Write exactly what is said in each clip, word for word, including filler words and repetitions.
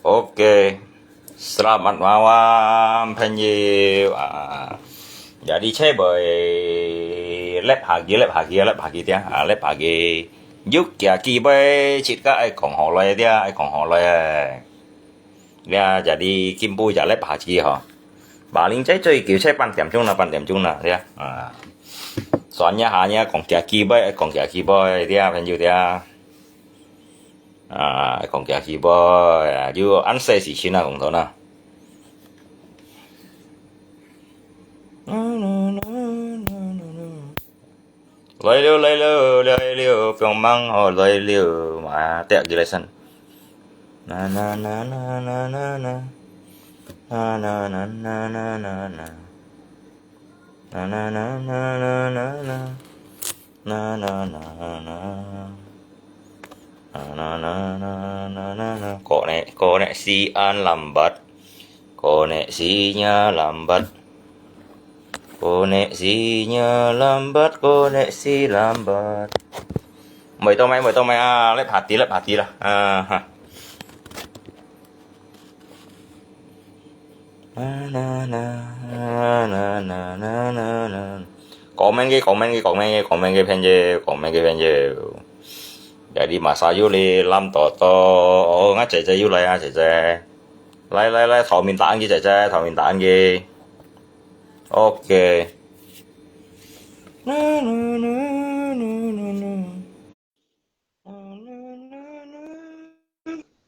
Oke, selamat malam, 朋友啊。Jadi cai boleh lep hagi, lep hagi, lep hagi dia, ah, lep hagi. Yuk kia ki boleh cit ka ai kong ho lai dia, ai kong ho lai. Dia jadi kimbu ya lep hagi ho. Baling cai cai kiu cai 半点钟 na, 半点钟 na dia. Ah. Soalnya hanya kong kia ki boleh, kong kia ki boleh dia, 朋友 dia. À, còn kìa kì bơi, à, chú ăn xe xì chín à, cũng thôi nè. Lơi liu, lơi liu, lơi liu, piong mang ho lơi liu, mà tẹo kì lơi sân. Na, na, na, na, na, na, na. Na, na, na, na, na, na, na. Na, na, na, na, na, na, na. Na, na, na, na, na. Na, na, na, na, na, na, na. Kok nek, kok nek si an lambat. Kok nek si nya lambat. Kok nek si nya lambat, kok nek si lambat. Mời tôi máy, mời tôi máy à, lép hạt tí, lép hạt tí là. À, ha. Na, na, na, na, na, na, na, na. Comment kì, comment kì, comment kì, comment kì 朋友, comment kì 朋友. Jadi masa yuk li lam to to. Oh, ngah 姐姐又來啊，姐姐。來，來，來，頭面打暗佢，姐姐，頭面打暗佢。OK。Na, na, na, na, na, na.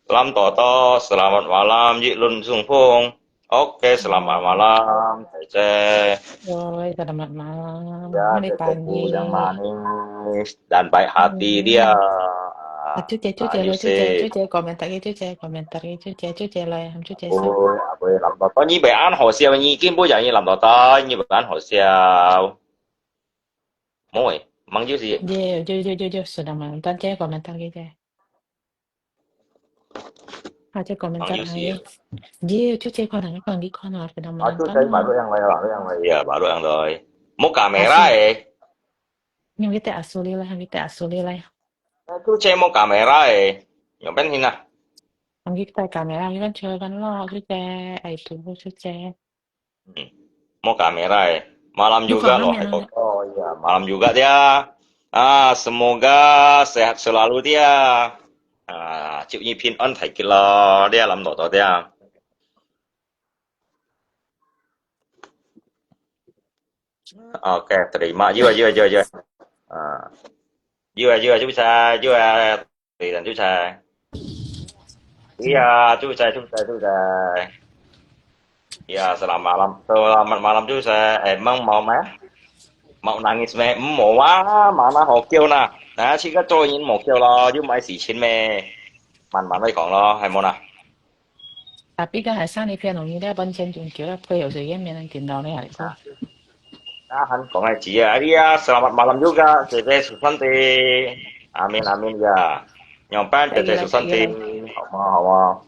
Lam to to, selamat malam, Yi Lun Sung Phong. Oke, selamat malam, 姐姐。 Oi, selamat malam. Ya, 你 姐姐 pagi. 姑娘 manis dan baik hati dia. 啊，就姐，就姐，就姐，就姐，komentar，就姐，komentar，就姐，就姐來，就姐說。 Oi, apa ya, lam to to, 你會恁好笑，你根本就你 lam to to，你會恁好笑。 Môi, mang juice ye? Ye, yo, yo, yo, yo, sudah mang. Tan cek komentar kita. Aja komentar aja. Ye, cuci kono, kono di kono, sudah mang. Aduh, saya baru yang lain, baru yang lain. Ya, baru yang lain. Mau kamera eh. Yang kita asuli lah, yang kita asuli lah. Aduh, saya mau kamera eh. Yang penting lah. Yang kita kamera, yang kan cewek kan lo, cuci, ai tu, cuci. Hmm. Mau kamera eh. Malam juga loh, hai koko. Oh ya, malam juga dia. Ah, semoga sehat selalu dia. Ah, chúc 你平安 thai kilo dia, lam to to dia. Oke, terima. Jua, jua, jua, jua. Ah. Jua, jua, jua, jua. Iya, cucai, cucai, cucai. Ya, selamat malam. Selamat malam, cucai. Emang mau meh? Mau nangis meh? Mau ah, mana hokyo nah. Nah, 自家做人 mokyo lo, 又買事情 meh. 慢慢來講咯，係無啦？ Tapi kan hai sang ni phian umi dia ban chen jun kiu la pui yo sui yen mian kin dau ni hari ko. Tahan kong ai cia dia, selamat malam juga, 姐姐 Susanti. Amin, amin ya. Nyong pan 姐姐 Susanti. Hau ma, hau ma.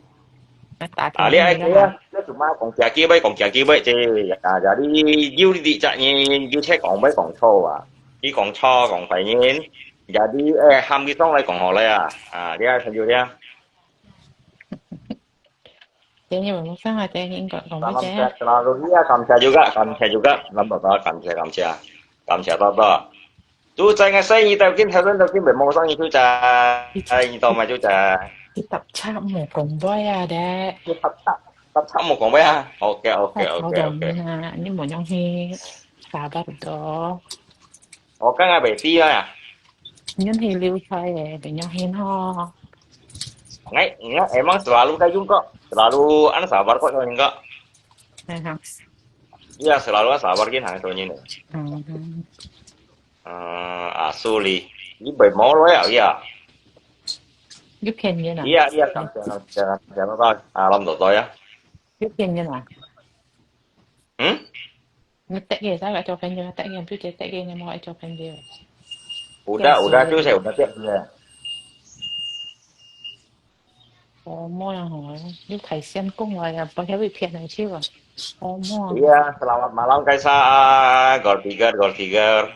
Ah, dia ai cia, dia cuma kong kia ki bai, kong kia ki bai cia. Ya, jadi you di cak ni, you cek kong bai kong cho ah. Di kong cho, kong bai ni. Jadi, eh, ham ki song lai kong ho lai ah. Ah, dia sanju dia. 姐，你問我啥啊？姐，你應該講咩姐啊？ Salam sehat selalu. Iya, 感謝 juga, 感謝 juga. Lam to to, 感謝，感謝，感謝 to to. Cucai ngai sai, 你到今，頭先到今，未無生意，cucai。你到嘛，cucai？你搭車無講話啊，咧？你搭車，搭車無講話啊？OK，OK，OK，OK。 啊，你無用去sabar 到。 我剛剛未知啊。 Yun hi liu chai eh, banyak hin ho. Ngai, ngai, emang selalu kayong kok, selalu anu sabar kok, kayong kok. Hai ha. Iya, selalu sabar kin hang sunyi ni. Hmm. Eh, asuli. Ini bai mau lo ya, iya. Yuk ken yen ah. Iya, iya, 感謝，感謝，感謝，拜拜。啊，lam to to ya. Yuk ken yen ah. Hmm? Ngetek ye, saya kat copen je ngetek ye, tu cetek ye, ni mau kat copen je. Udah, udah tu saya udah siap dia. Oh, mau yang hoi, ni thai sian kong lah ya, pakai wei pian yang ciu ah. Oh, mau. Iya, selamat malam Kaisa, Gold Digger, Gold Digger.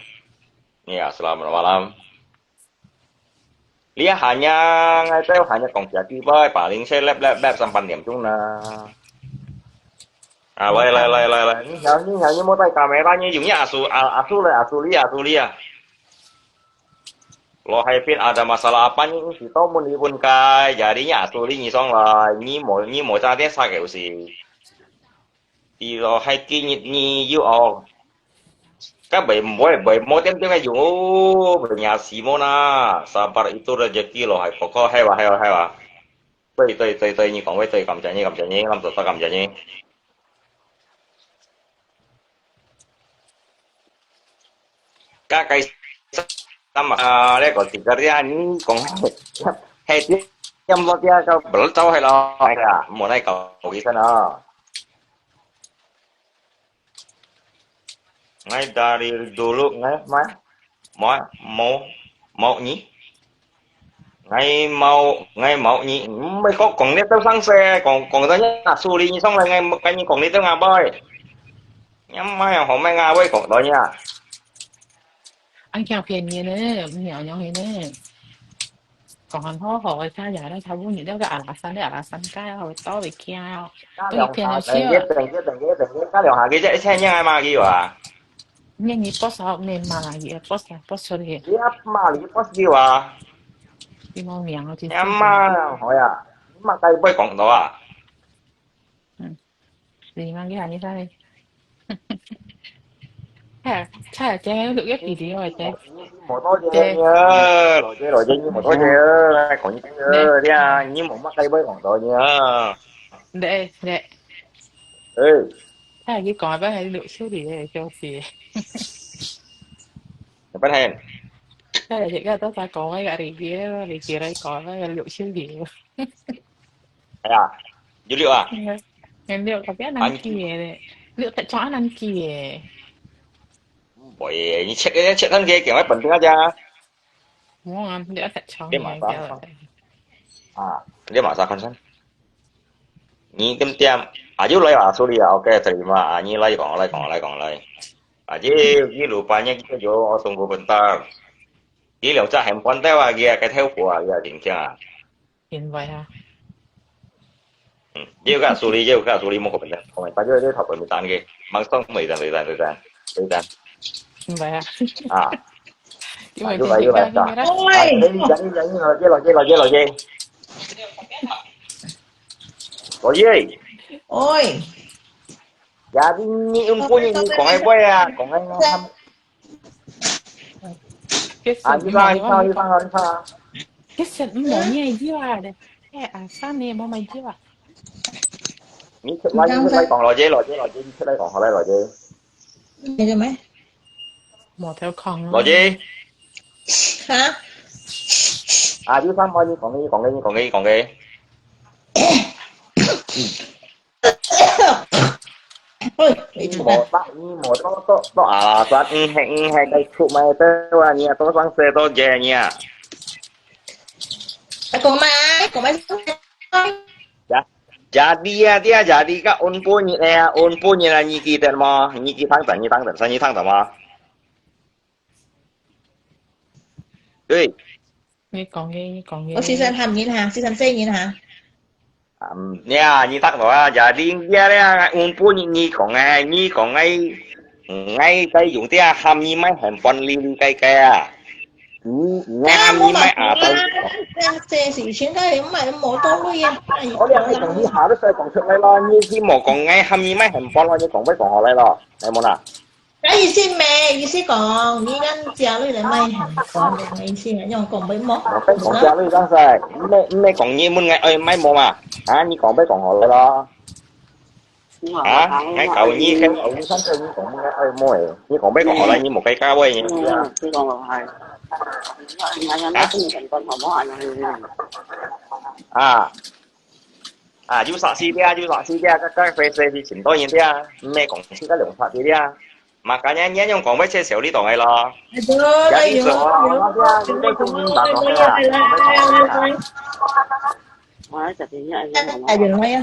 Iya, selamat malam. 你還呀，𠊎兜還要講幾句話，把零下唦唦唦三半點鐘呢。啊，來來來來來，你曉你曉你莫帶kamera，你用你阿叔啊阿叔來阿叔你阿叔你啊。Lo hai bin ada masalah apa你是到門裡分開，jadi你阿叔你你上來，你莫你莫在這sakit usi。Di lo hai kini ni you all. Kan bai bai bai mau tiam tiam ayu, bai nya si mo na. Sabar itu rezeki lo hai pokok hai wa hai wa hai wa. 對對對對，你講對對，感謝你感謝你，感謝感謝你。Ka kai sama, ah, le ko tiga dia ni kong he dia yang lo dia ka bel tau he lo he la, mo nai kau ki sana. Ngai dari dulu ngai ma, mo mo mo ni. Ngai mau ngai mau ni, mai kok kong ni tau sang se, kong kong tau nya suli ni song le ngai kai ni kong ni tau nga boy. Nyam mai ho mai nga boy kong tau nya. 恁樣騙人呢，毋曉樣呢。講很好好个，他也在他屋裡那個阿拉山的阿拉山街，會到會聽哦，都會騙人笑。等一等一等一等一，加兩下佢只一千年个嘛佢話。你你多少年嘛，也多少多少年。你阿媽你多少啊？你冇名哦，你阿媽好呀，你媽該會講到啊？嗯。 你嘛去喊你啥嘞？哎，菜姐，你个弟弟哦，姐。無多謝你啊，老姐老姐，你無多謝啊，講你聽啊，你啊，你無乜該位講到你啊。對對。哎。哎，你講啊，本來六十歲个小姐。本來。哎，這個都在講那個，review，review來講那個六十歲。 哎呀，有六啊？嗯，有六，tapi難記耶，六，做難記耶。喂，你切个切看个，叫我本定啊家。我啊，你要太長你馬上看。啊，你馬上看先。你點點，啊，又來啊，sorry啊，OK，terima，啊，你來講，來講，來講，來。啊，這，你老闆娘，你就，我送個bentar。你兩隻很關掉啊，佢啊，該跳舞啊，佢啊，真強啊。 因為啊。嗯，你有个處理，你有个處理，莫个本身，我们把这个这个头本单给，马上每单每单每单每单。因為啊。啊。因為又来又来，打。哎，你讲你讲你老姐老姐老姐老姐。老姐。喂。呀，你你用过你你讲个话啊，讲个。 啊，你唱，你唱，你唱，你唱啊！其實毋係你个腰啊，哎，阿三你無買腰啊？你出來，你出來講，老姐，老姐，老姐，你出來講，好來，老姐。你做咩？無頭空啊。老姐。哈？啊，你上班，你講，你講，你講，你講。 你無得，你無得，都都啊，算你係你係該出賣得啊，你啊，都算衰到這你啊。啊，講嘛，講嘛。Ya, jadi ya dia jadi ka un punyi ya, un punyi lah ni kita mo, ni kita tang ni tang tang ni tang tang mo. 對。你講个，你講个。我先生喊人哈，先生細人哈。嗯，呀，你答到啊，ya，你呀咧，我不你你講个，你講个，嗯，𠊎在用啲啊，喊你買handphone哩哩个个啊。你你喊你買啊，但是。這是以前个，買無多鐳啊。我兩个講你下都使講出來咯，你你莫講𠊎喊你買handphone咯，你講不講好來咯，來無啦？ 該意思咩？意思講，你跟家裡來買行貨，該意思，用講俾無？我跟講家裡當時，毋係毋係講你問𠊎愛買無嘛？啊，你講俾講好來咯。啊，𠊎教你，𠊎教你上次你講問𠊎愛無誒，你講俾講好來，你無該教我誒，你知啊？嗯，你講我係。啊？啊。 啊，有啥事的啊，有啥事的啊，該該回事你尋到人的啊，毋係講自家兩隻的啊。Makanya你用講話切小你懂个咯。Aduh，Jadi semua orang dia，你都中意打講的啊，講話講話啊。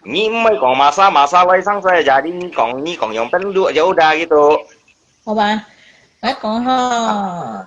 你毋會講masa masa來上世，jadi你講你講用本路就得gitu。好吧，來講哈。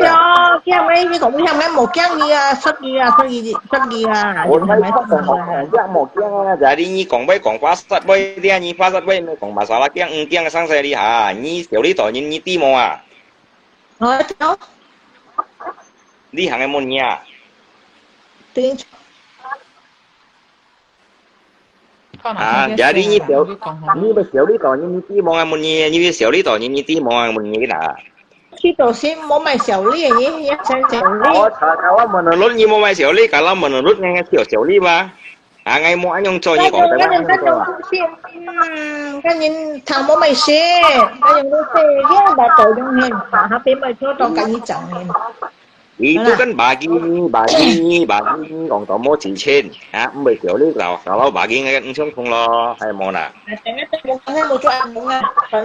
驚哦，驚咩？你講你係無驚你啊？失禮啊，失禮，失禮啊！本來確實好講，也無驚啊。Jadi你講會講話失禮，這你話失禮，講masalah驚，嗯，驚上勢你哈，你小你大人，你知無啊？哦，知哦。你行个問你啊？對。啊，jadi你小，你會小你大人，你知無啊？問你，你會小你大人，你知無啊？問你啦。 去到先莫買小禮，你也想小禮。哦，查查我menurut你莫買小禮，kalau menurut你小小禮吧。啊，𠊎莫恁樣做，你講得啦，恁樣做啊。嗯，跟人談莫買事，跟人都是，你把到用hin，啊，下邊買做到跟你講hin。Itu kan bagi ni, bagi ni, bagi ni, orang tua mau cincin. Ha, 毋會小禮，kalau, kalau bagi ngai 毋相同咯，係無啦。Tengah tu bukan mau jual bunga, kan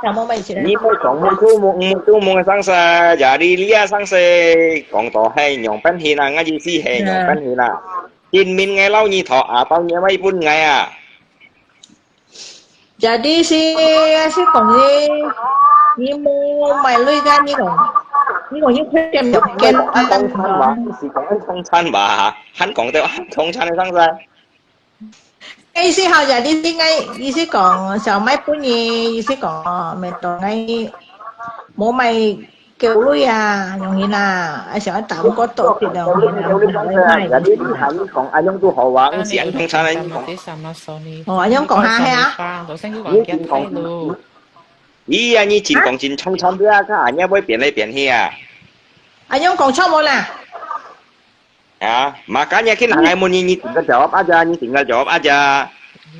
kamu mai sila. 你莫講，莫做夢，莫做夢个上勢，jadi你啊上勢，講到係樣般形啊，𠊎意思係樣般形啊。今晡𠊎摎你討，啊，到你買分𠊎啊。Jadi si, si講你，你無買鐳个，你講，你講你缺點條件，你講按通餐吧，你是講按通餐吧，還講到按通餐个上勢。 意思吼，jadi你个意思講，想買分你，意思講，哦，免到𠊎無買狗鐳啊，樣形啊，啊，想要打毋過多啲咯，樣形啊，無買。Jadi你喊你講，啊，樣都好啊，毋係通常你講。哦，啊，樣講下係啊。你真講，你啊，你真講真通餐个啊，看啊，你會變來變去啊。啊，樣講錯無啦？ Ya, makanya去拿𠊎問你，你tinggal jawab aja，你tinggal jawab aja。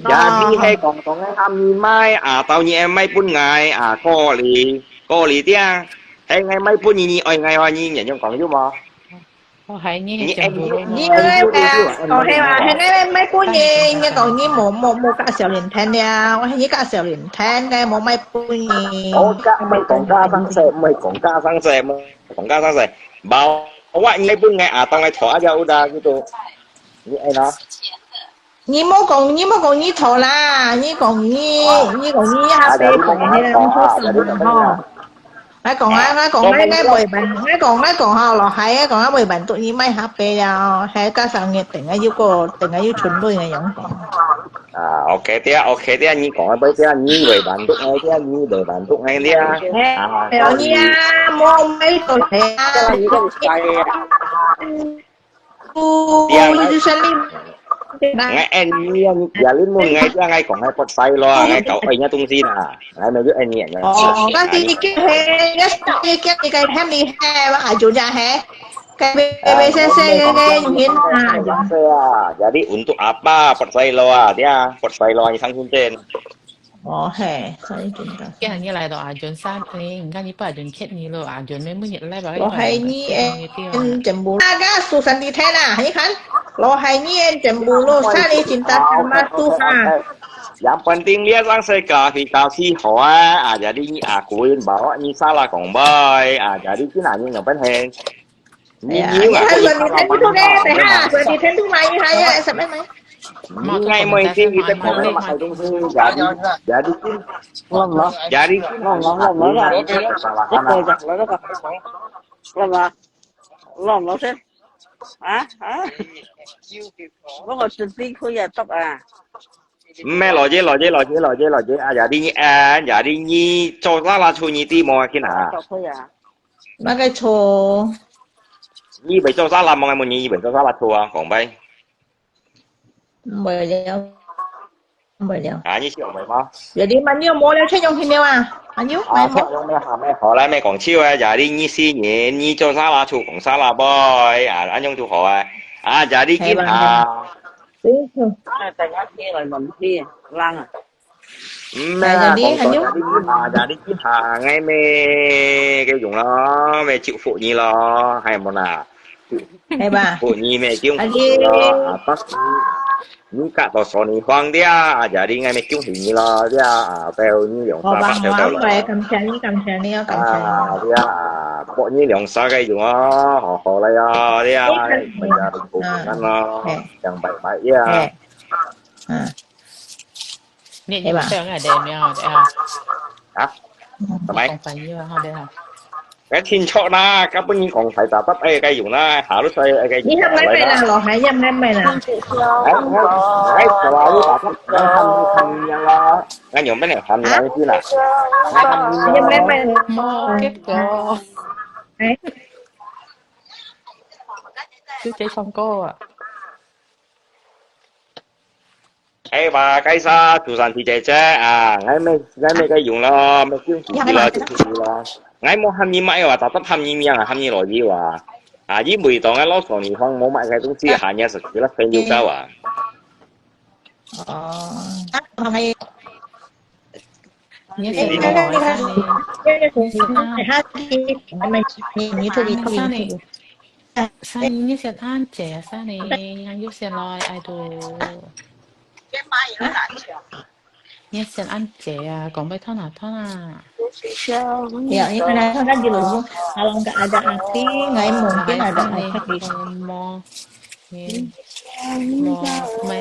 Jadi係講講个喊你買啊，到你愛買分𠊎啊，過哩，過哩定，係𠊎買分你，你愛𠊎愛你，你樣講有無？你愛你，你愛你，哦，係嘛，係𠊎買分你，你講你無無無加小零聽了，我係你加小零聽，𠊎無買分你。哦，加，毋係講加上勢，毋係講加上勢，毋係 講加上勢，bawa你分𠊎啊，當𠊎討啊，就有啦，gitu。你愛啦。你莫講，你莫講你討啦，你講你，你講你下輩講个，你講錯事啦吼。𠊎講啊，𠊎講，𠊎，𠊎會辦，𠊎講，𠊎講好咯，還講啊會辦到你買下輩啊，還加上你等下又過，等下又存鐳个樣講。 啊，OK，對啊，OK，對啊，你講个對，對啊，你會滿足个，對啊，你會滿足个，對啊。啊，哎，你啊，莫買到係啊。你个使啊。哦，對啊，你就算你。𠊎愛你啊，你家人問𠊎，對啊，𠊎講个不使咯，𠊎搞愛你東西啦，𠊎沒有愛你啊。哦，但是你叫係，你你叫你个喊你係，啊，就這係。 Kaya may, may sese, kaya yung hin-, ah, yung. Jadi untuk apa percaya lo ah, dia percaya lo ang isang sinten. 哦，嘿，所以真个。今日你來到阿俊山，哎，你看你把阿俊欠你了，阿俊每每日來吧，我喊你，哎，全部。那个苏珊的天啊，你看，我喊你全部了，山里真大，什么都哈。 Yang penting dia sang saya kasih kasih hoa, ah, jadi ni aku bawa ni salah kong boy, ah, jadi kena ni yang penting. 哎呀，你還說你聽不懂呢，等下，說你聽不懂嘛，你還要什麼嘛？你愛問題，你在旁邊嘛，還東西，jadi jadi 亂了，jadi 亂了，亂了，亂了，亂了，亂了，亂了，先，啊啊，我個準備可以啊，讀啊。 咩？老姐，老姐，老姐，老姐，老姐，啊，jadi你，啊，jadi你做啥啦？出你地毛去哪？做可以啊。那个错。你被做啥啦？毛个么？你被做啥啦？错啊，讲白。没了，没了。啊，你笑没吗？有的嘛，你有毛了，全用去了啊？还有，啊，没毛。全用没好，没好，来，没讲笑啊，jadi你是人，你做啥啦？错，讲啥啦，boy？啊，安样就好啊。啊，jadi 今下。 Thank you。那等下天来问天，冷啊。嗯，那，jadi，还有。Jadi kita，jadi kita，ngai me，个用咯，me祝福你咯，还有冇啦？係吧？祝福你，me恭喜你咯，啊，但是你隔到所以放掉，啊，jadi ngai me恭喜你咯，对啊，啊，到你两三百条条咯。好吧，好啊，感谢你，感谢你，要感谢你。啊，对啊，啊，祝你两三个用哦，好好来哦，对啊，你看，大家都平安咯。嗯。 两百块呀。哎，嗯，你，你对吧？不要爱的，没有的啊。啊？嗯。什么？你讲朋友啊，好的哈。哎，听错啦，根本你讲谁打打，哎，该用啦，下路谁，哎，该用啦。你喊我买啦，老韩要买买啦。哎，哎，哎，走啊，我打打，哎，他们，他们一样啦。那你们那喊你们去啦。啊？哎，他们一样啦。要买买啦。没，结果。哎。就这唱歌啊。 哎，話該儕，蘇珊瑩姐姐啊，𠊎乜，𠊎乜該用咯，乜恭喜你咯，恭喜你咯。𠊎無喊你買啊，特特喊你名啊，喊你老友啊。啊，因為當𠊎老早你方無買該東西，下年食佢啦，朋友搞啊。哦，啊，還有，你係，你係，你係，你係，你係，你係，你係，你係， Sani, ni siat an che, Sani, yang yu siat loi, ai tu. Ni siat an che a, kong bai thon a, thon a. Ya, ni kana thon kan di lu, kalau nggak ada arti, nggak mungkin ada arti. Mo, ni, mo, ma,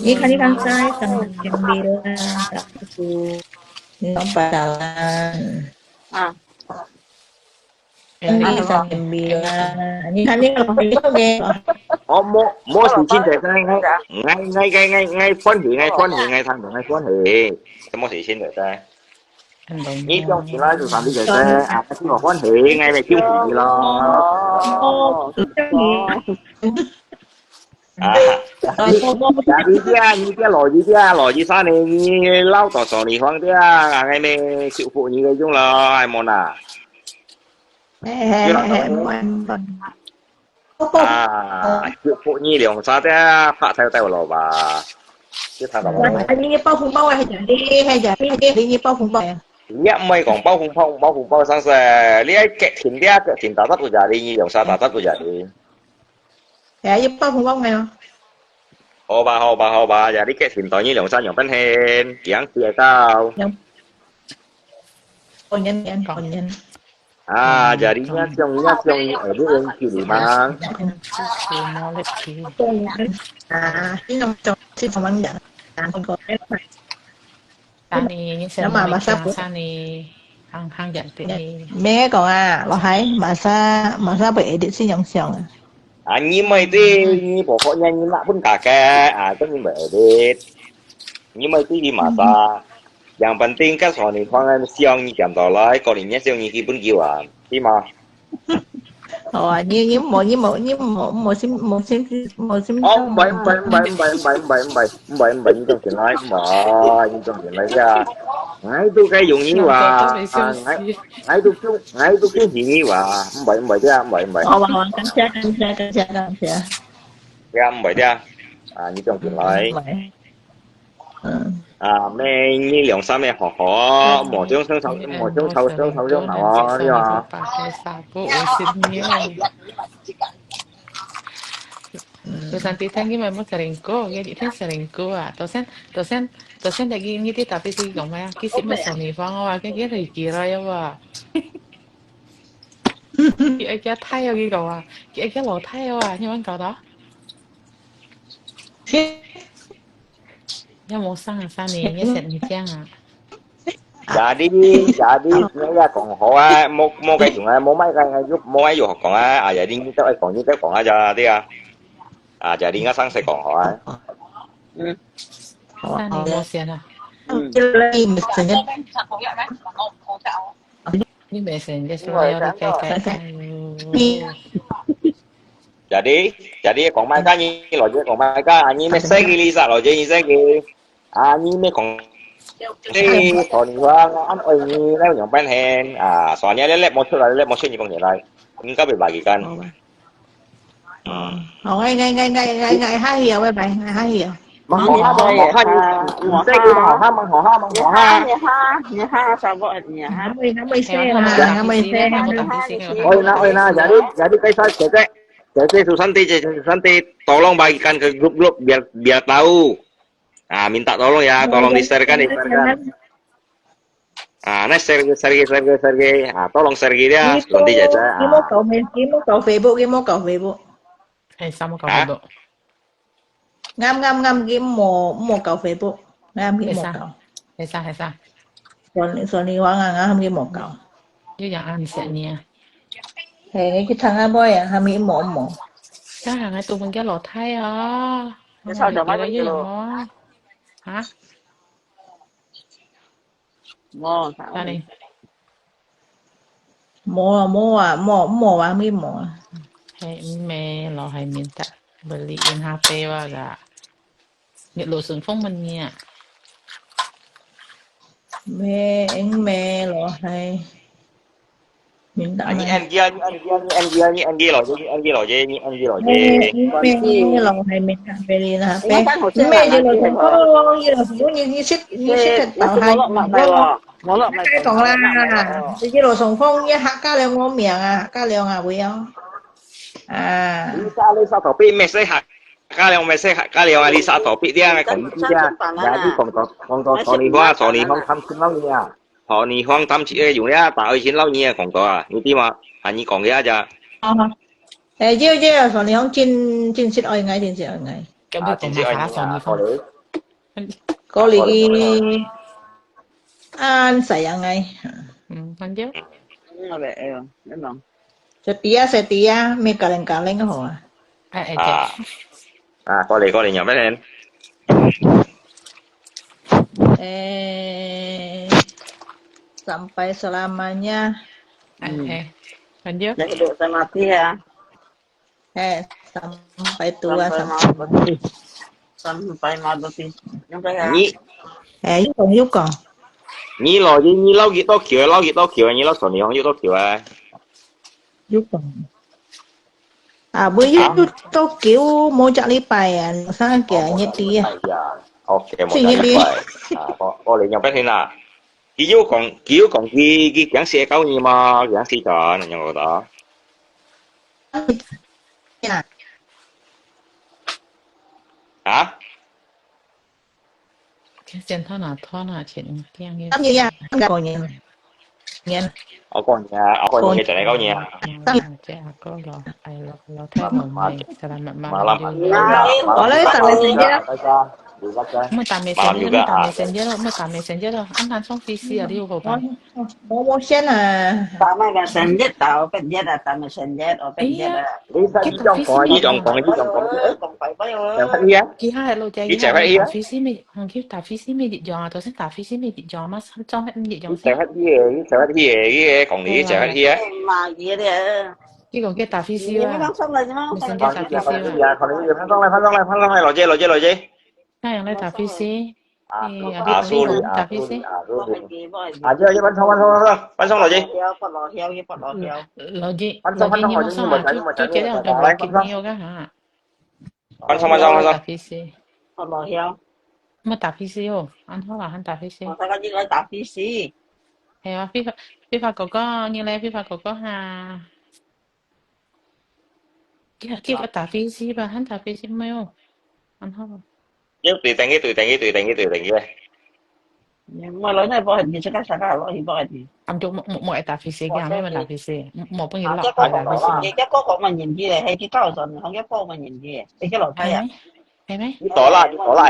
ni kan ni kan sai, sang yang bilang, tak tu, ni pasalan. Ah. 你看你个朋友个。哦，無，無事情姐姐，𠊎，𠊎，𠊎歡喜，𠊎歡喜，𠊎聽到，𠊎歡喜，無事情姐姐。你放心啦，就上帝姐姐，啊，我歡喜，𠊎來恭喜你咯。哦，恭喜。 啊，你，你這，你這老一點，老一三年，你老多少年方的啊，俺們祝福你个用了，哎，莫呐。哎，哎，哎，哎，莫，莫。啊，祝福你兩三的，發財到了吧？就看到了。哎，你包紅包啊，還是你，還是你，你包紅包啊？你也毋會講包紅包，包紅包上噻，你愛決定的，決定打打不下的，你兩三打打不下的。 哎，要包紅包沒有？好吧，好吧，好吧，呀，你決定到你兩三樣本錢，樣子會到。兩，半年，半年。啊，呀，你也想，你也想，哎，你用距離嗎？啊，你用，用，去怎麼講？然後 Sani, ni siat mo, Sani, hang, hang yan ti. Mẹ講啊, lo hai, masa, masa bai edit si yang siang à. À, ni mai ti, ni bố có nhà ni nak pun kakek, à, có ni bai edit. Ni mai ti ni masa. Yang penting kan soal ni, khuang siang ni jam tau lai, có ni siang ni ki pun kiu à. Ti ma. 好啊，你，你莫，你莫，你莫，莫心，莫心，莫心。哦，毋係，毋係，你放心來，毋係，你放心來呀。𠊎都該用你話，啊，𠊎，𠊎都恭，𠊎都恭喜你話，毋係，毋係的啊，毋係，毋係。好啊，好啊，感謝，感謝，感謝，感謝。對啊，毋係的啊，啊，你放心來。嗯，毋係。嗯。啊，每日兩三个好好，無種生草，無種草，生草種草哦，對啊。Tulisan titan ni memang selingkuh, ya titan selingkuh ah. Tulisan, tulisan, tulisan lagi ni dia tapi si kong maya, kisi mo soni fang wa, kaya lagi kira ya wa. Kaya kaya thai ya kiko wa, kaya kaya lo thai wa, ni man kau ta? Ya mo sang sang ni, ya sen ni jang ah. Jadi, jadi, ni ya kong ho ah, mo mo kai jung ah, mo mai kai ngai yup, mo ai yup kong ah, ah jadi ni tao ai kong ni tao kong ah ja dia. Ah jadi ngai sang se kong ho ah. Sang ni mo sian ah. Ni mo sian, just lo ya di kai kai. Jadi, jadi kong mai ka ni lo je kong mai ka, ah ni me se ki li sa lo je ni se ki. Ani me kong, eh, Sony Huang, an oi ni, nai yang ban hen, ah, Sony le le mo chu la le mo chu ni kong ni lai, ni ka be bagi kan. Hông, ngai ngai ngai ngai ngai ngai ha hiu, bye bye, ngai ha hiu. Mang hông ha, mang hông ha, ni, ni se ki mang hông ha, mang hông ha, mang hông ha. Ni ha, ni ha, sa bo ni ha. Ngai mui ngai mui se ha, ngai mui se ha. Oi na oi na, jadi jadi kai sa se se, se se Susanti, se se Susanti, tolong bagikan ke grup-grup biar biar tahu. Ah, minta tolong ya, tolong di-share-kan, di-share-kan. Ah, nai share, share, share, share. Ah, tolong share dia, nanti aja. Kimo kau Facebook, kimo kau Facebook. Eh, sama kau Facebook. Ngam ngam ngam kimo mo kau Facebook. Ngam kimo kau. Hesa, hesa. Suan suan ni wang ngam kimo kau. Yo yang an se ni ah. Hei, ngai ki thang ah boy ah, ngam kimo mo. Sa ngam ngai tu pun kia lo thai ah. Sao cho mai lo. Ha? Mo, sao ni? Mo, mo ah, mo, mo ah, mi mo. Hai me lo hai min ta beli in ha pe wa ga. Ni lo sun fong man ni ah. Me, eng me lo hai. Minta mai. Ni N G, ni N G, ni N G, ni N G lo je, ni N G lo je, ni N G lo je. Ni N G lo hai minta beli na. Pe, me je lo sung kong, je lo sung kong, ni ni sit ni sit tao hai. Mo lo mai lo. Mo lo mai. Kai kong la. Je lo sung kong, ye Hakka Leung ngo miang ah, Hakka Leung ah, wei oh. Ah. Ni sa le sa to pi me se Hakka Leung, me se Hakka Leung ah, ni sa to pi dia ngai kong ni dia. Jadi kong to kong to Sony Huang, Sony Huang tham chin lo ni ah. Sony Huang tham chin eh yung ya, ta oi chin lo ni ah kong to ah. Ni ti ma, ani kong ya ja. 哦，誒，要要，Sony Huang真真實愛𠊎，真實愛𠊎。咁佢講埋下啦，Sony Huang。過嚟，恁細人𠊎。嗯，反正。嗯，好咧，哎喲，你講。Setia setia，咩kaleng kaleng好啊。哎哎，啊，過嚟過嚟，有咩人？ Eh, sampai selamanya. Hmm. Okay. Lanjut. Dia duduk sama dia. Eh, sampai tua, sampai mati. Sampai mati. Sampai mati. Sampai ya. Ni, eh, you kong, you kong. Ni lo, ni, ni lo, you Tokyo, lo, you Tokyo, ni lo, Sony Huang, you Tokyo, eh. You kong. 啊，尾有多久？無隻禮拜啊，三個月啊，月底啊。哎呀，OK，無隻禮拜。啊，我我嚟樣變天啦。佢有講，佢有講，佢佢驚死到你嘛？驚死到，你有覺得？啊？ 先拖拿拖拿前定个。三年呀，三個年，年。我過年啊，我過年就嚟過年啊。這阿哥咯，哎咯，老太老妹，selamat malam。我來打messenger。莫打messenger，莫打messenger咯，莫打messenger咯，恁難送飛機啊，你有好吧？我我先啊。打咩messenger，打我本人啊，打messenger，我本人啊。你你講講，你講講，你講講，講快快哦。講快快哦。其他係老姐，你講快去啊。打飛機咩？ 嗯，佢打飛機咩一樣啊？頭先打飛機咩一樣嘛？三張係毋一樣先。你走下去个，你走下去个，你个講你走下去个。嘛，佢个。佢講佢打飛機啊。你放上來，你放上來。你先去打飛機啊。啊，可能有，翻上來，翻上來，翻上來，老姐，老姐，老姐。那樣來打飛機。啊，哎呀，啊，sorry，你打飛機。啊，sorry，啊，sorry。啊，要，要，翻上，翻上，翻上，翻上，老姐。老姐，翻上，翻上，老姐，你莫上啊，就，就這樣，就來給你，我幹啥？ 翻上，翻上，翻上。打飛機。我無曉。莫打P C哦，恁好啦，還打P C。我剛剛應該打P C。係啊，飛發，飛發哥哥，你來，飛發哥哥哈。叫，叫佢打P C吧，還打P C沒有？恁好啦。要對等佢，對等佢，對等佢，對等佢。莫來，那幫佢食个啥个，落去幫佢。啊，就莫，莫，莫愛打P C个，莫，莫打P C，莫，莫分佢落，啊，這個莫打P C。這個講乜年紀咧，係佢教授，佢講乜年紀咧，係佢老太啊。係咩？係咩？你多啦，你多啦。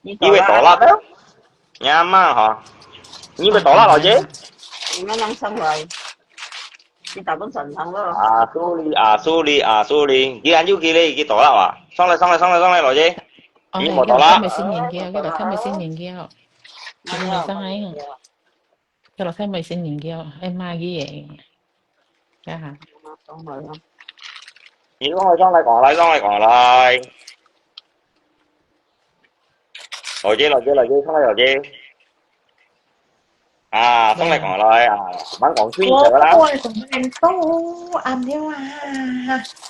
你會倒落咩？你阿媽吼，你會倒落，老姐？你慢慢上來，你打不上上了。啊，sorry，啊，sorry，啊，sorry，你還有幾粒，你倒落啊？上來，上來，上來，上來，老姐。哦，你莫倒落。佢老太無新年紀哦，佢老太無新年紀哦。你上來。 佢老太無新年紀哦，愛罵佢耶。呀哈。你上來，上來，講來，上來，講來。老姐，老姐，老姐，上來，老姐。啊，上來，講來啊，慢講，順手啦。我，我，我，都暗了啊。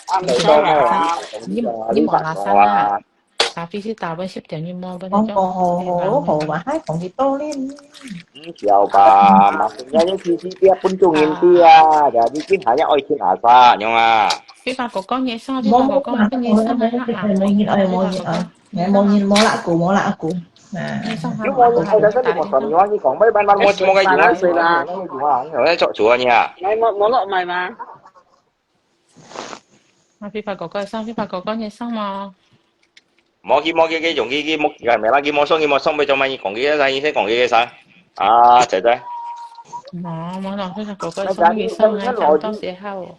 暗了啊。你，你，你莫拉山啊。 打飛機打分十點鐘，莫分哦，好，好，好，好，好，還講佢多咧。嗯，笑吧，嘛，人家用飛機dia分中人dia，ya，你今下要愛聽阿啥，樣啊？飛發哥哥，你上，飛發哥哥，你上來哈。無人愛，無人愛，無人拉鼓，無人拉鼓。啊。你上哈，你無人愛，但是你無說，你話你講，慢慢慢，我，我个電話，我个電話，我在做主啊你啊。來，無，無落買嗎？ 啊，飛發哥哥上，飛發哥哥，你上無？莫去，莫去，去，用去，去，莫，哎，無啦，去，莫上，去，莫上，別做麼，你講佢个啥，你先講佢个啥。啊，姐姐。無，無啦，飛發哥哥上，你上來，講到時候。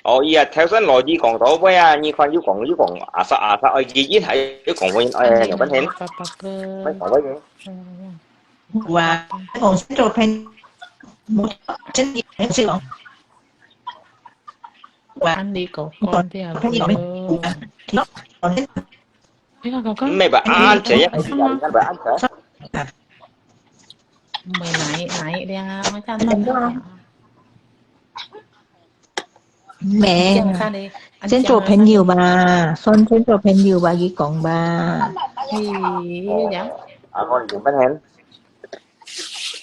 哦，佢啊，頭先來佢講到尾啊，你看又講又講，啊啥啊啥，哎，佢一下又講分，哎，有問題。發發哥。沒講問題。嗯。有啊，講先做朋友，無，真的，先講。 安利哥哥，對啊，朋友，你看哥哥，沒吧？啊，這樣，你看吧，啊，這樣。沒哪一，哪一輛啊？我看到哪一輛啊？沒，先做朋友吧，算先做朋友吧，佢講吧。嘿，這樣。啊，我已經問你。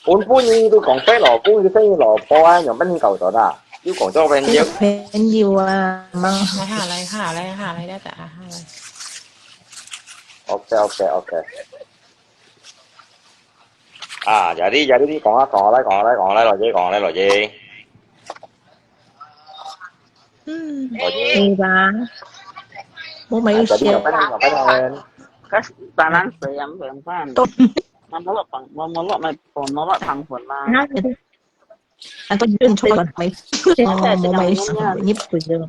本本你都講飛老公，你飛老婆啊，有問題搞到啦，又講做朋友。朋友啊，嘛。來哈，來哈，來哈，來，來，來，哈，來。OK，OK，OK。啊，jadi，jadi你講啊，講來，講來，講來，老姐，講來，老姐。嗯，老姐。對吧？我沒有寫。啊，jadi有問題，有問題。可是，當然，怎樣，怎樣辦？都 Mamolok pang, mamolok mai, mamolok pang phun ma. Hah? Atau yun cho kon mai. Mo mai sa ni pui yo.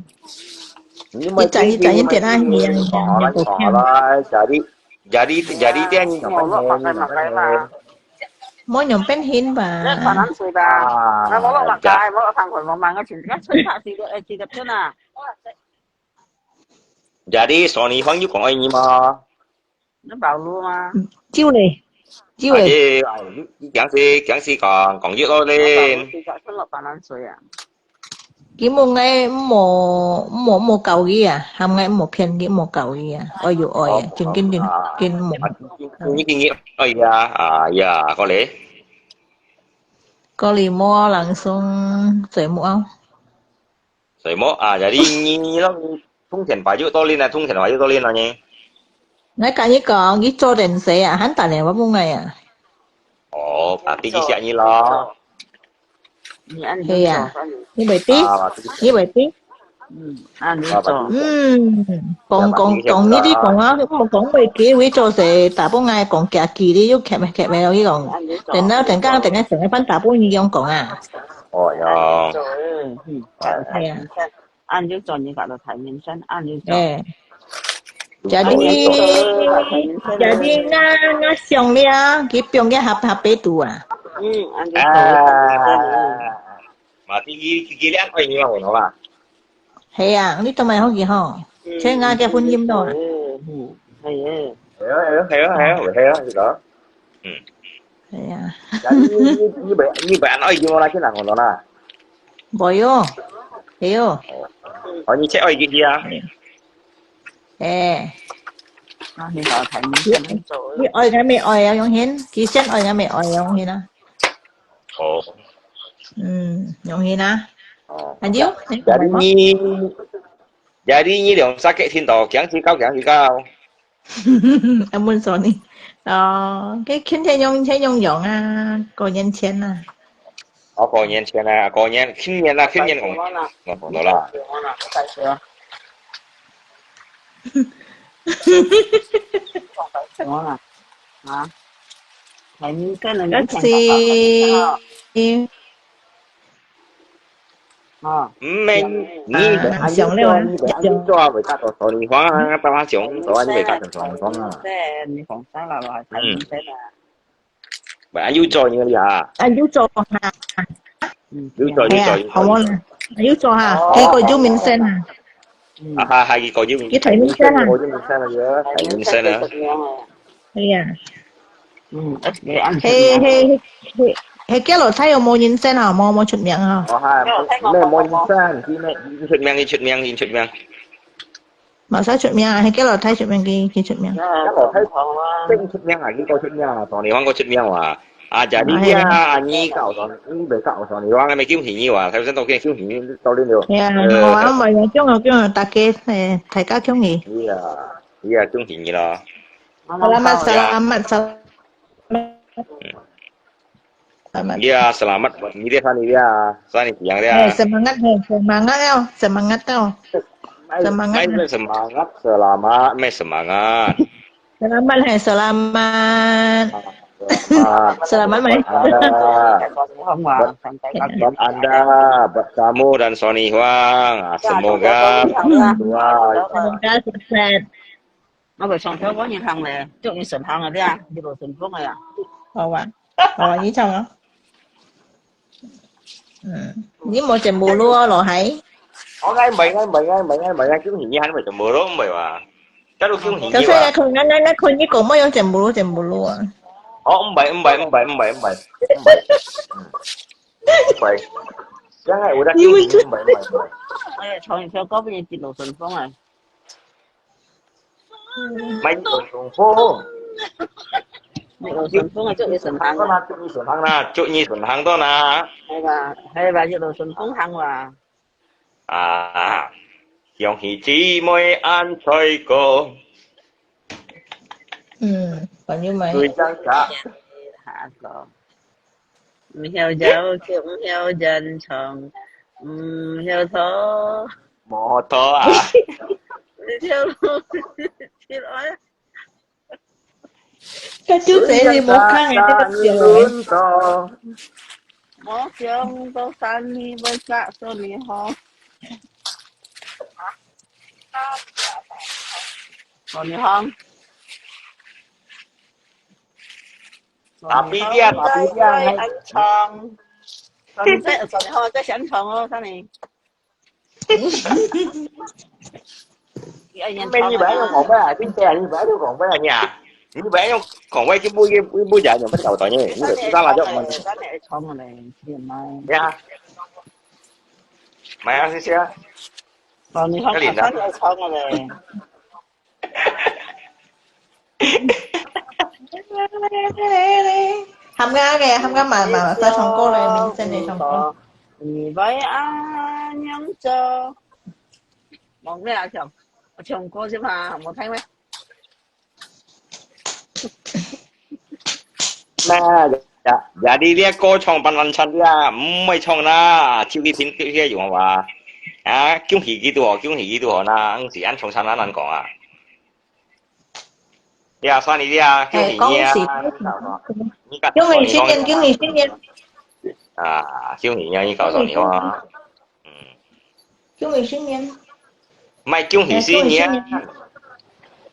Ni mai sa ni sa ni tian a hiang hiang ni ko kiang. Jadi, jadi, jadi tian ni nyong pen hin, nyong pen hin. Mo nyong pen hin ba. Ni pa nan sui ba. Mamolok makai, mamolok pang phun, mamang a chin, kan chin ta si de, eh, si de pun a. Jadi, so ni huang yu kong ai ni ma. Nó bảo luôn mà. Chiu leh. Chiu leh. Ê, kiang si, kiang si kong, kong yut lo len. Nó bảo luôn thì gọi nó là bà Lan Suối à? Ki mông ai mo, mo, mo kau ki à, ham ngai mo phian ki mo kau ki à. Ôi yu ôi à, chừng kinh kinh, kinh mo. Ni kinh ni, ôi ya, à ya, có lẽ. Có lẽ mo lăng sung, suối mo ao. Suối mo, à, jadi ni, ni lo, ni thung thian pa yu to lin à, thung thian pa yu to lin à ni. Ngai ka ni kong, ni cho den se à, han ta ne wa mu ngai à. Ồ, bà tí chỉ xịa ni lo. He à, ni bai tí, ni bai tí. Ừm, kong, kong, kong ni tí kong à, mo kong bai tí, wi cho se, ta bu ngai kong kia ki li, yu kep kep me lo ki kong. Den na, den gang, den ngai, den ngai, pan ta bu ni yong kong à. Ồ, ya. Ê, ăn yuk chọn như cả là Thái Nguyên Sơn, ăn yuk chọn. Ê. Jadi, jadi nga, nga siang lia, ki piong ki hap hap pe tu à. Ừ, ăn yuk chọn. Mà thì ki, ki, ki lian oi ni mà ổn hả? He à, ni tao mày không gì hả? Thế nga cái phun yim đó. Hay à. Hay à, hay à, hay à, hay à, gì đó. Hm. Ê ya. Jadi, ni, ni, ni bai, ni bai ăn oi ji mo na, chen ang lo na. Bai yo. He yo. Ơ, ni che oi ji ya. Ê. 啊，你搞台面上面做。你愛个没愛啊，永贤？佢先愛个没愛啊，永贤啊？哦。嗯，永贤啊？哦。還有？你講什麼？Jadi ni, jadi ni 兩隻个聽到，驚死搞，驚死搞。阿門說你，哦，佢今天用，天用用啊，過年前啊。哦，過年前啊，過年，今年啊，今年講，我講到啦。什麼啊？啊？還跟人家講話。哦。毋係，你，你，啊，你，上了啊，你，你，你做啊，會較多少年方啊，爸爸想做啊，你會較多少年方啊。你講啥啦？嗯。 But 還有做呢啊？啊，有做哈。有做，有做，係啊，有做，好無啦？有做。有做哈，哦。佢个有名聲啊。啊，係，係，佢个有名聲。佢大名聲啊。佢个有名聲啊，佢个大名聲啊。係啊。嗯，係，係，係，係，佢个老弟有無人聲啊？無，無出名啊。哦，係，無，無人聲，佢無，佢出名，佢出名，佢出名。 無啥出名啊，佢个老弟出名，佢，佢出名。佢个老弟真出名啊，佢个出名啊，上年方个出名哇。啊，就你啊，你搞上，你袂搞上，你話个咩恭喜你哇，頭先都恭喜你，到你了。係啊，呃，好啊，好啊，恭喜，恭喜，大家，誒，大家恭喜。係啊，係啊，恭喜你咯。Selamat, selamat, selamat. Selamat. Ya, selamat buat ni dia, Sani dia. Sani tiang dia. Hei, semangat, hei, semangat tau, semangat tau. Mai, semangat mai, lah. Mai semangat, selamat, mai semangat. Selamat, hei, selamat. Selamat. Selamat, mai. Buat anda, buat anda, buat kamu dan Sony Huang. Ah, semoga berdoa. Semoga sukses. 我會唱條歌你聽咧，祝你順行啊，這啊，一路順風啊。好啊，好啊，你唱啊。嗯，你無節目咯，老弟。哦，𠊎毋係，𠊎毋係，𠊎毋係，𠊎毋係，𠊎恭喜你還毋係節目咯，毋係哇？假如恭喜你哇？可是啊，可能，那，那，可能你講無用節目咯，節目咯啊。哦，毋係，毋係，毋係，毋係，毋係，毋係，嗯，毋係。這樣啊，有得恭喜你，毋係，毋係，毋係。哎呀，唱一條歌分你一路順風啊。 Mai一路順風。一路順風啊，祝你順行啊。祝你順行啦，祝你順行到哪。係吧，係吧，一路順風行哇。啊，恭喜姊妹恁衰過。嗯，朋友們。對，這樣子啊。下一個。 毋曉搖，毋曉演唱，毋曉拖。無拖啊。你跳舞，起來。該就這是無看的，這個小人。無想到三年會殺死你吼。哦，你好。 Tapi dia, tapi dia, hai. 上次，上次，在香港哦，上次。你，你不要用廣東話啊，真的啊，你不要用廣東話啊，你啊，你不要用廣東話，佢不，佢不，佢不講，你不曉得呢，你就知道了，就，嗯。上次，上次，上次，上次。呀。買啊，謝謝啊。哦，你看，上次，上次咧。 喊啊个，喊啊嘛，嘛，再唱歌咧，明天再唱歌。你會恁樣做？無咩啊，唱，唱歌啫嘛，無聽咩？那，呀，呀，你這歌唱半爛唱的啊，毋會唱啦，手機聽，聽，聽用啊。啊，恭喜佢都好，恭喜佢都好，那，毋是恁唱唱恁難講啊。 呀，算你呀，恭喜你啊！哎，恭喜，恭喜！你看，恭喜新年，恭喜新年！啊，恭喜你啊！你告訴你啊，嗯，恭喜新年！莫恭喜新年！哎，恭喜新年！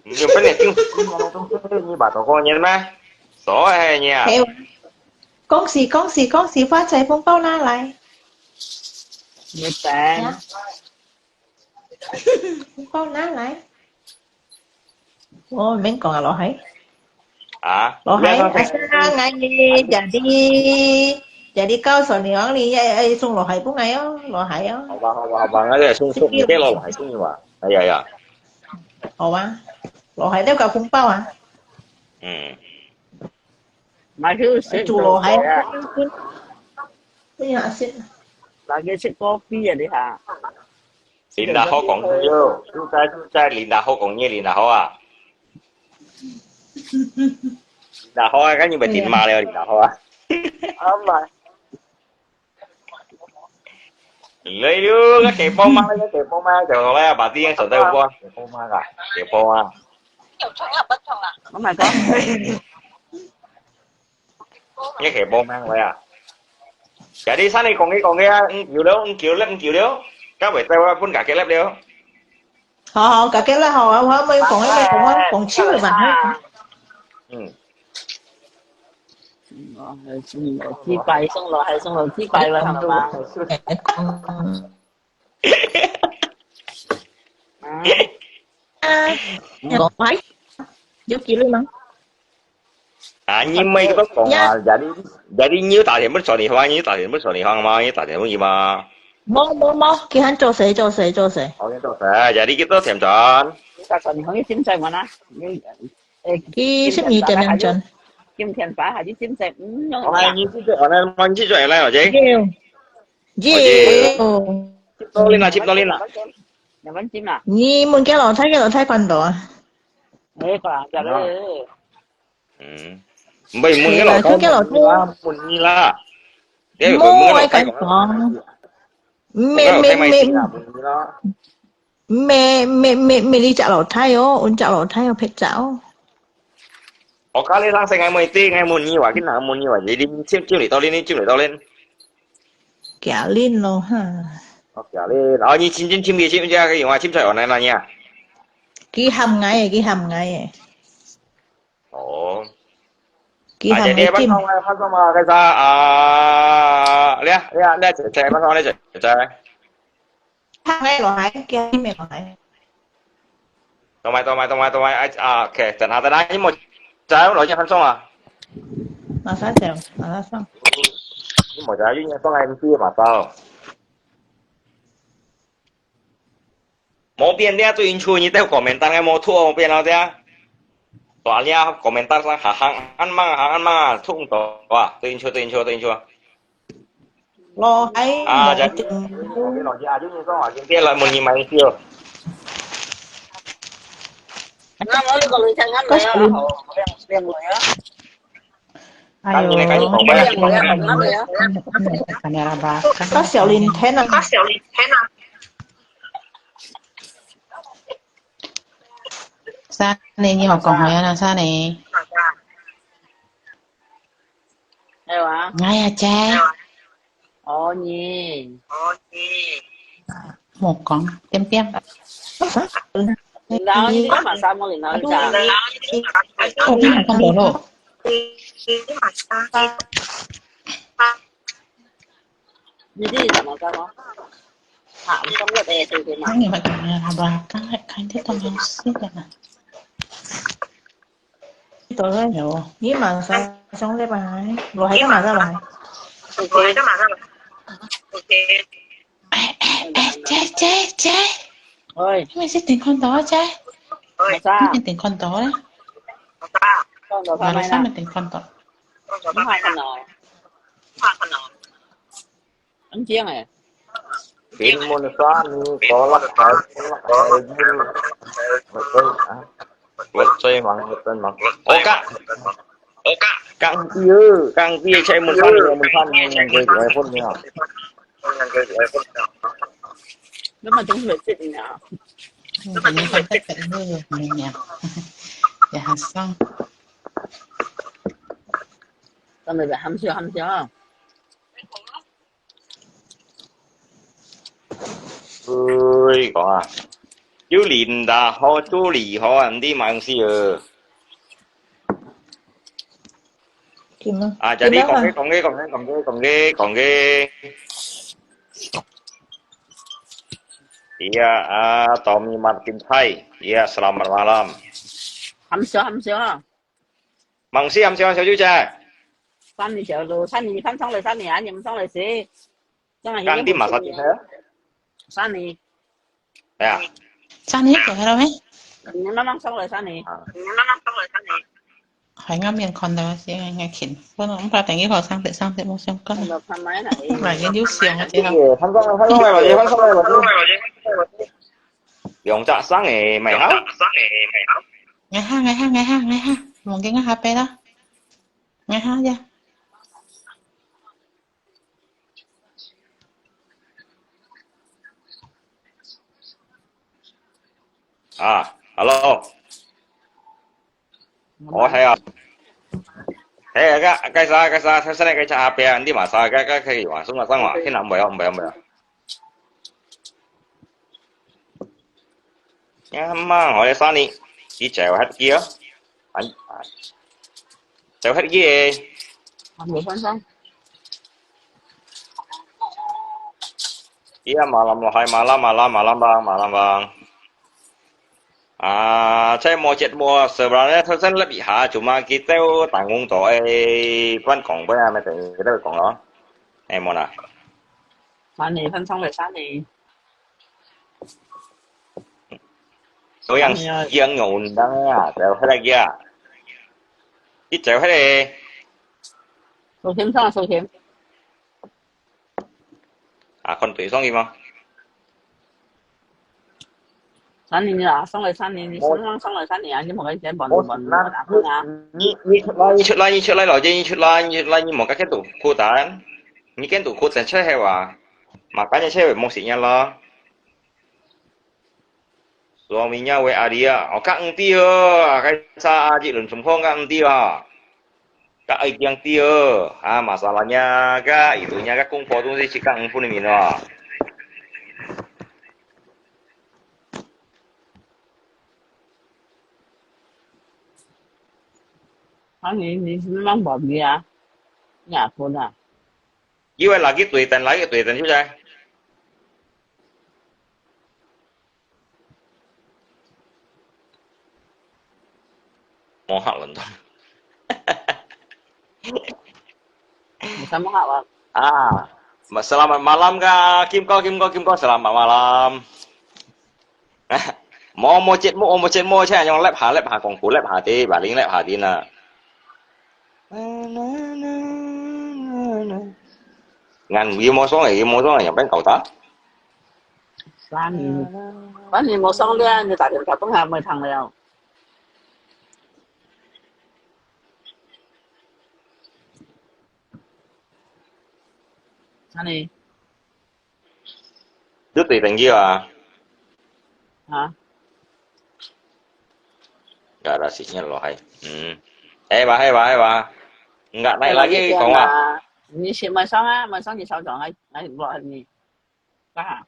你本來恭喜新年的東西，你把它過年嗎？所以你啊，哎，恭喜恭喜恭喜，發財紅包拿來！你等。啊？ 紅包拿來。哦，免講啊，老弟。啊？老弟，阿生，𠊎，jadi，jadi告訴你，你愛，愛送老弟分𠊎哦，老弟哦。好吧，好吧，好吧，那就送，送，你給老弟送吧。哎呀呀。好啊。落海了搞紅包啊？嗯，買去食煮落海啊，分分下先。來去食kopi啊，你哈。林大好講嘢，你在你在林大好講嘢，林大好啊。林大好啊，跟你咪點罵了，林大好啊。啊嘛，你又个给包吗？个给包吗？给包吗？把第一个手带过，给包吗啊？给包啊！我買个，你给包吗？喂啊！Jadi sana kong kong ya, 五九六，五九六，五九六，今日在我分家给了了。好好，家己啦，好啊，我咪講，咪講啊，講笑嘛。嗯，哦，嗯，雞排送了，還送了雞排了，看到嗎？嗯啊，講話，有記錄嗎？啊，你咪都講啊，jadi jadi你打電話上嚟話，你打電話上嚟話嘛，你打電話去嘛。冇冇冇，佢喊做事做事做事，好，你做事，jadi kita 點轉。你打算你可以現在嗎？你，誒，佢十二點零鐘。今天吧，還是現在？嗯，用我係你知道，我呢，你知道係哪個啫？有有，接到你啦，接到你啦。兩分鐘啦。你問佢老太，佢老太看到啊？哎，講講了。嗯，唔係問佢老太，佢老太問你啦。你冇，我敢講。咩咩咩問你啦。咩咩咩咩，你隻老太哦，我隻老太哦，別隻哦。我教你啦，成日問你，成日問你話，佢哪問你話，你你接接嚟到你，你接嚟到你。假練咯哈。我教你，然後你親親親佢親，這個用啊，親在online啦呀。佢喊𠊎誒，佢喊𠊎誒，哦。佢喊啊，jadi𠊎尖。apa kau apa sama kata ah, lihat lihat lihat cek cek apa sama lihat cek cek. 行來來，叫你咩來？同埋同埋同埋同埋，哎啊，OK，等下等下，你莫走，來一分鐘啊。馬上走，馬上上。你莫走，因為當然知嘛，走。冇變，你最近出你兜comment單，冇拖變咯，這。哇，你comment單上行行安嘛，行安嘛，衝到啊，最近出最近出最近出。 落海啊，無jadi 定 OK 咯，啊，就係講啊，今天來問你買笑。那我呢個女仔啱嚟啊，好，靚靚女啊。哎當然你趕緊講喲，吧。靚女啊，靚女啊。到小林天啊，到小林天啊。Sani，你學講話啊，Sani。係嘛？哎呀，姐，哦，你。莫講，點點。然後你幹嘛三個人然後講？我聽看到咯。你自己怎麼幹嘛？啊，你中國的對不對嘛？那你們講了，好吧？剛才看這東西的嘛。到了，你馬上上禮拜，落海幹嘛在來？哎哎，姐姐姐，喂，你們是點看到啊，姐？我啥？你們點看到咧？放到他馬來西亞們那，點看到。你看到，你看到。很靚哎。 Timun Sani, kolak kayu, kolak kayu. Betul, ah. Betul, mang, betul, mang. Oh, Kak. Kang Tia, Kang Tia, cek Mun Sani, Mun Sani, yang gue iPhone nya. 那麼東西會自己拿。嗯，你看這個那個沒有，也很像。真的，含笑含笑啊。哎，講啊，有Linda好，有你好啊，毋知買東西啊。點啊？啊，jadi講嘅，講嘅，講嘅，講嘅，講嘅，講嘅。Iya, ah, Tommy Martin Thai. Iya, selamat malam. 含笑含笑啊。 Mang siam siam siam juga. Sani小路，Sani，你翻上來，Sani啊，你們上來食。真係 Kan di masa kita. Sani。 Ya. Sani，你講到咩？你慢慢上来噻你。还俺面看到些，俺看，不能把等一会儿上得上得，我想讲，看到他买哪里？买个就想我这样，耶，翻上来，翻上来，老弟，翻上来，老弟。兩隻生个，買好。哎哈哎哈哎哈哎哈，望见个下背啦，哎哈呀，啊，hello。 哦，係啊。係啊，該該啥該啥，頭先該隻阿伯，你嘛啥，該該可以嘛，什麼生活，去南北啊，北啊北啊。呀媽，我个生日，佢就係佢啊，哎，就係佢个。啊，没翻上。 Iya, malam lo hai, malam, malam, malam bang, malam bang. Ah, saya mau chat mau sebenarnya saya lebih ha, cuma kita tanggung tu eh, bukan kong, bukan apa tu, kita kong lo. Eh, mana? 三年，翻上来三年。所以yang yang undang ya, saya lagi ya. Kita lagi. 收钱上来收钱。 啊，看对上去吗？三年啊，上来三年，你身上上来三年啊，你莫个钱帮你帮你打工啊。你你出來，你出來，你出來，老姐，你出來，你出來，你莫个跟到負擔，你跟到負擔出去哇，makanya saya mau sinya lah. Suaminya W A dia, oh kak enti oh, kaya sa aji lun sumkong kak enti oh. Kak ai tiang ti oh, ah masalahnya kak itunya kak kung po tung si kak ngpun ni mino. 啊，你你是慢慢帮你啊，你也分啊。 因為lagi tuitan, lagi tuitan juga. Mohak lontong. 你什么好啊？ Ah, selamat malam kak Kim Ko, Kim Ko, Kim Ko, selamat malam. Mau mau chat mau, mau chat mau chat, yang lep ha, lep ha, kong ku lep ha ti, baling lep ha ti na. Ngan, 有無爽个，有無爽个，有變搞大。三年，三年无上了，你打电话分下没听了。三年都对朋友啊。啊， Enggak ada sinyal loh hai. Hmm. Hai ba, hai ba, hai ba. Enggak naik lagi kong ah. 你先没上啊，没上你小转，还还落你，干哈？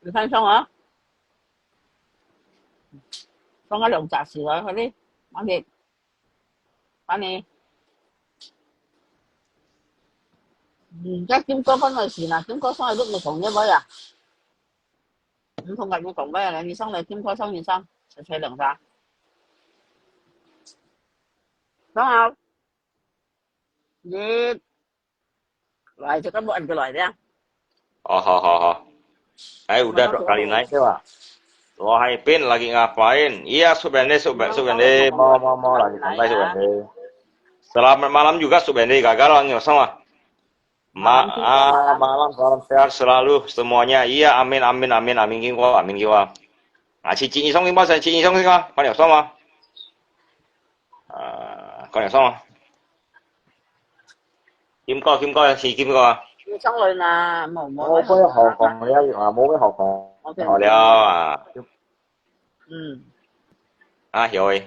你看上啊，上个两只手啊，快点，慢点，慢点。嗯，这金哥放在洗呢，金哥上来都没同你买啊。你同俺们讲买啊，你上来金哥上你上，才才两只。上啊。 你来就咁样就来了。 Oh, ho, ho, ho. Ai, udah dua kali naik tu ah. Wahai Pin, lagi ngapain? Iya, sudah deh, sudah, sudah deh. Mau, mau, mau, lagi santai sudah deh. Selamat malam juga sudah deh. Gagal orang yang sama. Ma ah, malam, salam sehat selalu semuanya. Iya, amin, amin, amin, amin. Kim Ko, amin, Kim Ko. Ah, Cici, 你送给我，Cici，你送给我，快点送啊。 啊，講樣爽啊！金哥，金哥，係金哥啊！你上來啦，冇冇。我不會好講了啊，我不會好講。好了啊。嗯。啊，有誒。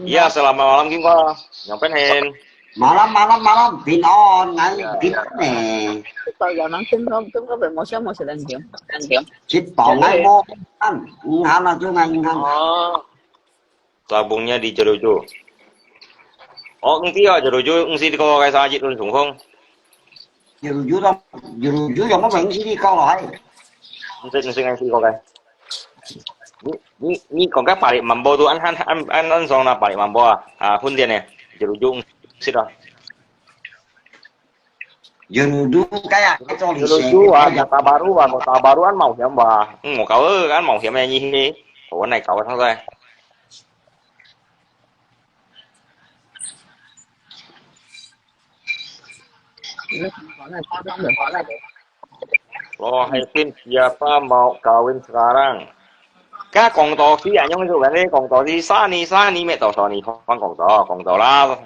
Ya, selamat malam, Kim Ko. Yang penting. Malam, malam, malam, 平安，哎，平安呢。到有人金哥，金哥被我想我是人金，人金。去保安我，嗯，银行啊，中央银行。哦。 Sabungnya di Jeruju. Oh, enti ah, Jeruju, enti di kau kai sa jit lun sungkong. Jeruju dong, Jeruju yang apa yang sini kau lah, hai. Enti, enti ngan si kau kai. Ni, ni, ni kau kai balik mambo tu, an, an, an, an, an song na balik mambo ah. Ah, hun dia ni. Jeruju, sit ah. Jeruju kaya, kau ni Jeruju ah, kota baru ah, kota baru an mau hiam ba. Hmm, mau kau eh, an mau hiam ya ni. 我哪搞个上在？Lo hai pin siapa mau kawin sekarang? Ka kong to si anyong itu kan ni kong to si sani sani me to sani hong kong to kong to lah.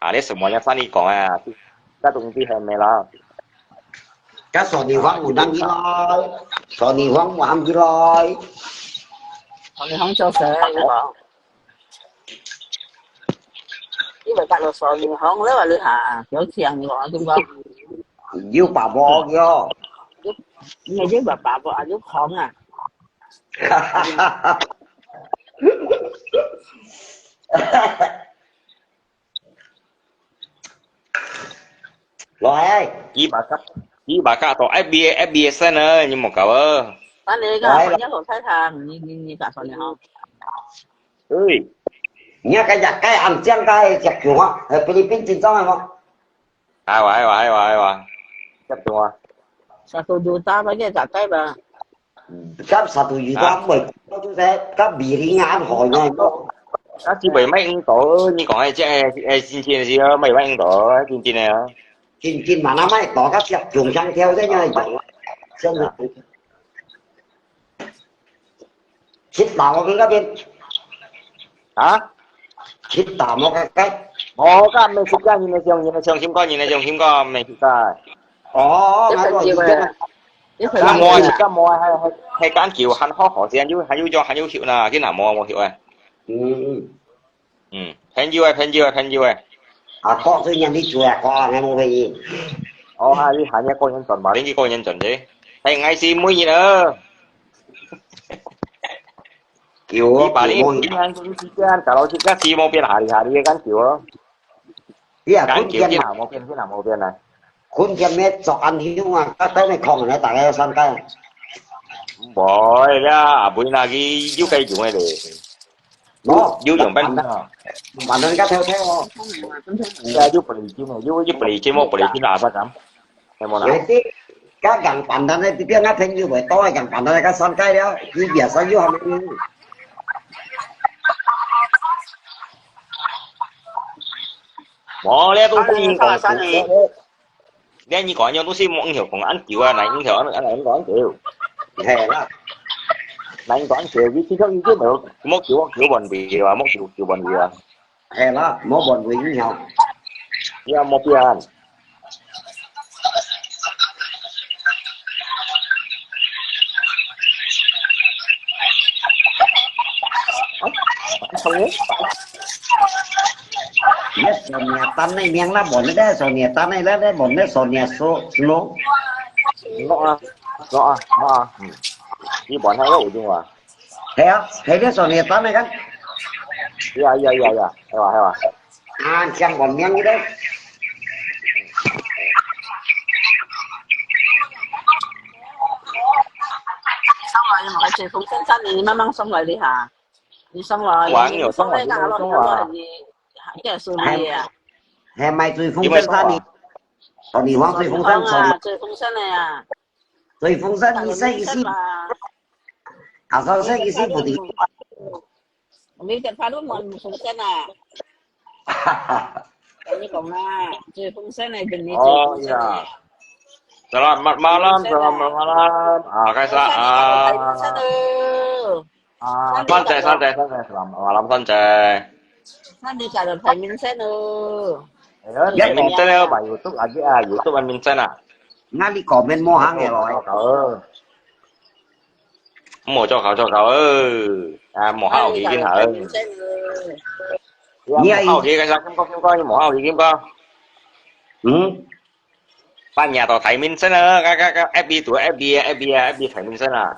Ah, ini semuanya sani kong ah. Ka tung ti hai me lah. 該索尼方無能起來，索尼方無行起來。索尼方做事，你講，你咪隔到索尼方，你話你下，有錢你講，點講？有把握喲。你係有把把握啊，有空啊？來，幾百个，幾百个到F B F B S呢，你莫搞啊！啊，你个朋友好太太，你你你打算你好？对，你看个日雞暗將个隻球啊，係菲律賓真正个無？哎哇哎哇哎哇哎哇，接中啊！啥都都打吧，也打该吧。甲啥都有个，袂，都在甲米林啊，好呢。那基本卖五斗，你讲哎，这哎哎，新鲜的是啊，卖卖五斗，新鲜的啊。真真嘛，那卖多个只中香条这样一种，真的。去打我们那边，啊？去打我们该，哦，甲毋係食家人的上，人的上心肝，人的上心肝，毋係食家。哦，一份一个，那个，一份那我一个。食家我还还还敢叫，还好好食，又还有种还有血呢，去哪摸摸血哎。嗯，嗯，朋友哎，朋友哎，朋友哎。啊，讲最近你做啊，讲啊，我冇回应。哦，啊，你还要个人转吧，你个人转的，还爱心每日啊。有啊，你把你有平常时间，搞到这个题目变下里下里的感觉哦。你啊，感觉今天嘛，变哪么变，变哪么变呢？今天咩昨暗香啊，到底咩空呢？大家要上街。唔会啦，阿妹那个又该用的嘞，哦，又用办法。反正个偷偷哦。对啊，又不离经了，又又不离经，我不离经哪啥讲？系冇啦？有啲，家人办单呢，这边个朋友会多，人办单个上街了，你别说又还没有。我咧都是三年，三年。你你讲样都是莫用讲安久啊，难用条安安安安久，系啦，难讲久，你其实你就没有莫久我久问题啊，莫久久问题啊，系啦，冇问题影响。你要莫变。你索尼单那名啦，问那个索尼单那啦，那问那索尼说什么？我啊，我啊，我啊，嗯，你问下我有用啊？系啊，系个索尼单那个。呀呀呀呀，系吧系吧。啊，想问名个。上来，我还吹风扇，三年，你慢慢上来的哈。你上来，玩有上来你上来干啥？有上来你这手里啊，系买吹风扇三年，索尼王吹风扇，索尼啊，吹风扇的呀。吹风扇，你说一些，嘛。啊，说说一些不对。我们在发路门风扇啊。跟你讲啦，吹风扇的，跟你吹风扇的。 Selamat malam, selamat malam. Ah, kaisa ah. Ah, santai, santai, santai. Selamat malam, santai. 那你搞的排名赛哦。哎，排名赛了吧？YouTube lagi啊，YouTube 个名赛啊。那你comment冇行个咯？好，好。莫做搞做搞哦，啊，莫好奇见下哦。排名赛哦。你莫好奇个啥？金哥，金哥，你莫好奇，金哥。嗯，Banyak to 大明星啊，个个个 F B 读 F B 啊，F B 啊，F B 大明星啊。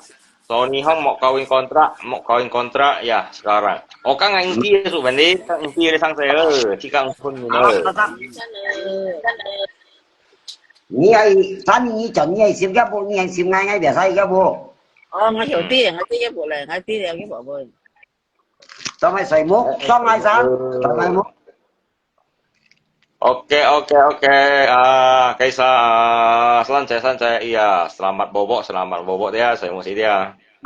Sony 好莫 kawin kontrak，莫 kawin kontrak ya sekarang. Oh, kang ang hindi su bende, kang hindi le sang saya, si kang pun ni. 你还三年以前你还新加坡，你还新爱爱别赛个不？哦，我晓得，我知个无嘞，我知了，个无无。上海水木，上海山，上海木。 Oke, oke, oke. Ah, kaisa, ah, santai, santai. Iya, selamat bobo, selamat bobo dia, saya mesti dia.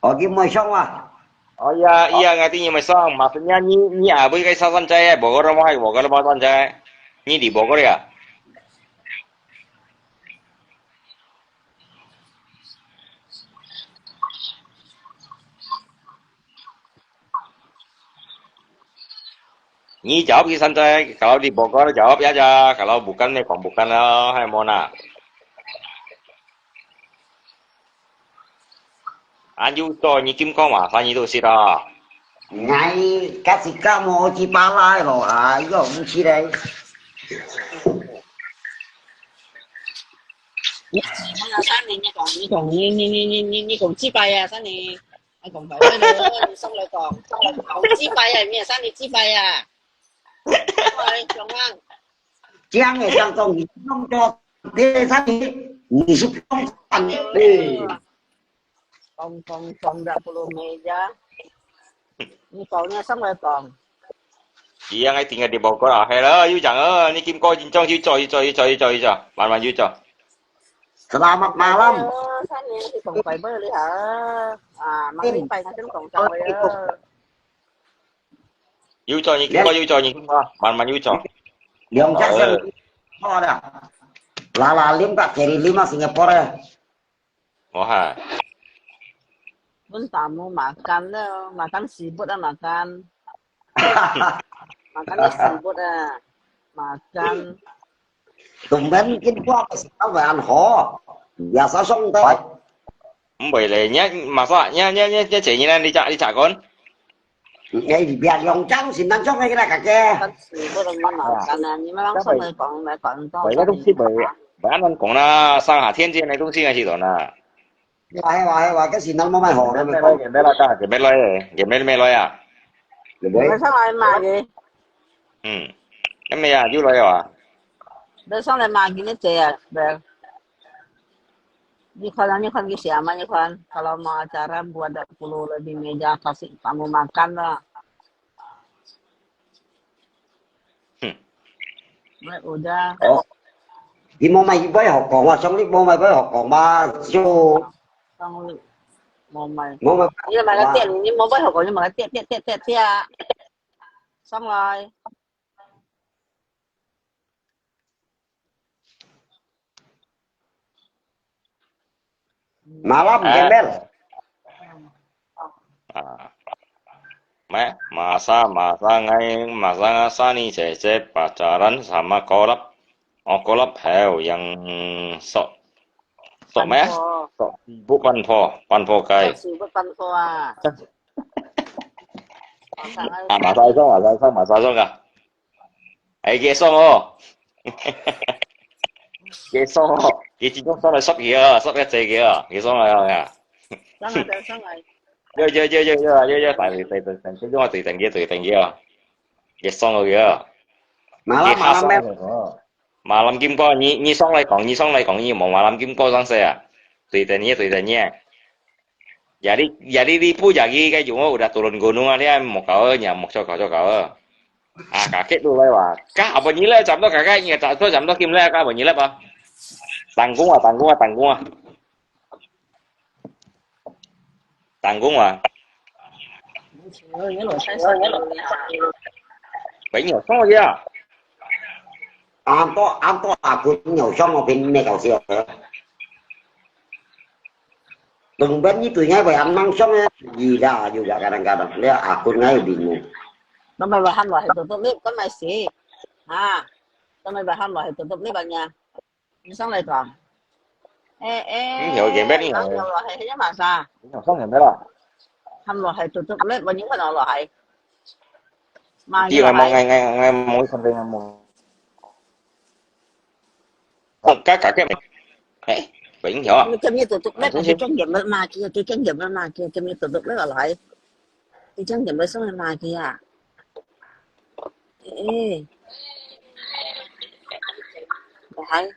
哦，佢毋會上啊。哦呀，佢啊，𠊎知佢毋會上，maksudnya你，你啊，毋該三隻，無个都無，無个都無三隻，你知無个呀？ 你jawab ke santai, kalau dibogor jawab ya aja, kalau bukan ya kong bukan lah, hai Mona. Anju to ni kim kong ma, sa ni tu sit ah. Ngai, kasi ka mo ci palai ho, ayo, mo ci dai. 你，你講，你講，你，你講幾擺啊？三年，你講到這個，你上來講，上來講，幾擺啊？你三年幾擺啊？我來講啊。講个講講，你講到第三年，你是講三年，哎。 講講講到不如沒呀。你講你上來講。Iya ngai tinggal di Bogor ah. Hello, Yu Chang, eh, ni kim ko jin chong, Yu Chang, Yu Chang, Yu Chang, Yu Chang, Yu Chang. Malam, Yu Chang. Selamat malam. Hello, 三年去講拜拜了哈。啊，忙禮拜那天講上來了。Yu Chang, ni kim ko, Yu Chang, ni kim ko. Malam Yu Chang. 兩隻先好了。啦啦，啉个，Jerry啉啊，新加坡个。 Wah. Pun tamu makan lah, makan siput ah makan. Makan siput ah, makan. Tumben kin kuah ka sa wan ho. Biasa song tai. Mboi le, nya masa, nya nya nya nya cek nya ni cak ni cak kon. 你別兩張先，咱做个啦，kakek。但是不能那么簡单，你们让他们讲来讲到。我个东西不，不要乱讲啦，上下天见的东西那些人啊。係啊，係啊，係啊，該先，咱慢慢學，慢慢講。免來，免來，免來，免來啊。你會？你上來買个。嗯，那么呀，又來啊。你上來买个，你这啊，对。 你看啊，你看佢寫嘛，你看，kalau mau acara buat dahulu di meja kasih tamu makan lah. 哼。那我家哦，你莫买一杯好讲嘛，兄弟，莫买杯好讲嘛，就上午冇买，莫买。你买个店，你冇买好讲，你买个店店店店店啊，上来。 Malam, Gembel. Ah. Meh, masa, masa ngai, masa sani cece pacaran sama kolap. Oh, kolap heo yang sok. Sok meh? Sok sibuk panpo, panpo kai. 是不翻错啊？ Ah, masa isong, masa isong, masa isong ah. Ai, gesong oh. Gesong oh. Gesong song lai sok ya, sok ya cek ya. Gesong lai ya. 上来，上来。有有有有有有有，大大大大，最重要最重要最重要。Gesong oh ya. Malam, malam, Mel. Malam kim ko, ni ni song lai kong, ni song lai kong, ni mo malam kim ko sang se ah. 最重要最重要。 Jadi, jadi lipu jagi kai jung udah turun gunung ah, dia mau kau nya mau coba coba kau. Ah, kakek tu lai wah. Kak, apa ni lai jam tu kakek ni tak tu jam tu kim lai kak, apa ni lai apa? Tanggung ah, tanggung ah, tanggung ah. Tanggung ah. 有老太上来了。 Bai nyo song ya. Anto, anto aku nyo song pin me kau sio. Tùng bên như tụi ngay vậy ăn măng song ya. Gì ra, dù ra kadang-kadang. Dia aku ngay bingung. 咁咪話喊落去做做咩？咁咪死啊！咁咪話喊落去做做咩辦呀？你上來講。誒誒，你有見咩？你有喊落去係一萬三，你有上人咩啦？喊落去做做咩？我應該攞落去。買你愛望，愛愛愛望佢身邊愛望。哦，加加加咩？誒，永曉啊！你今日做做咩？最重要乜嘛？佢最重要乜嘛？佢今日做做咩落去？最重要乜上去嘛？佢啊？誒，落去。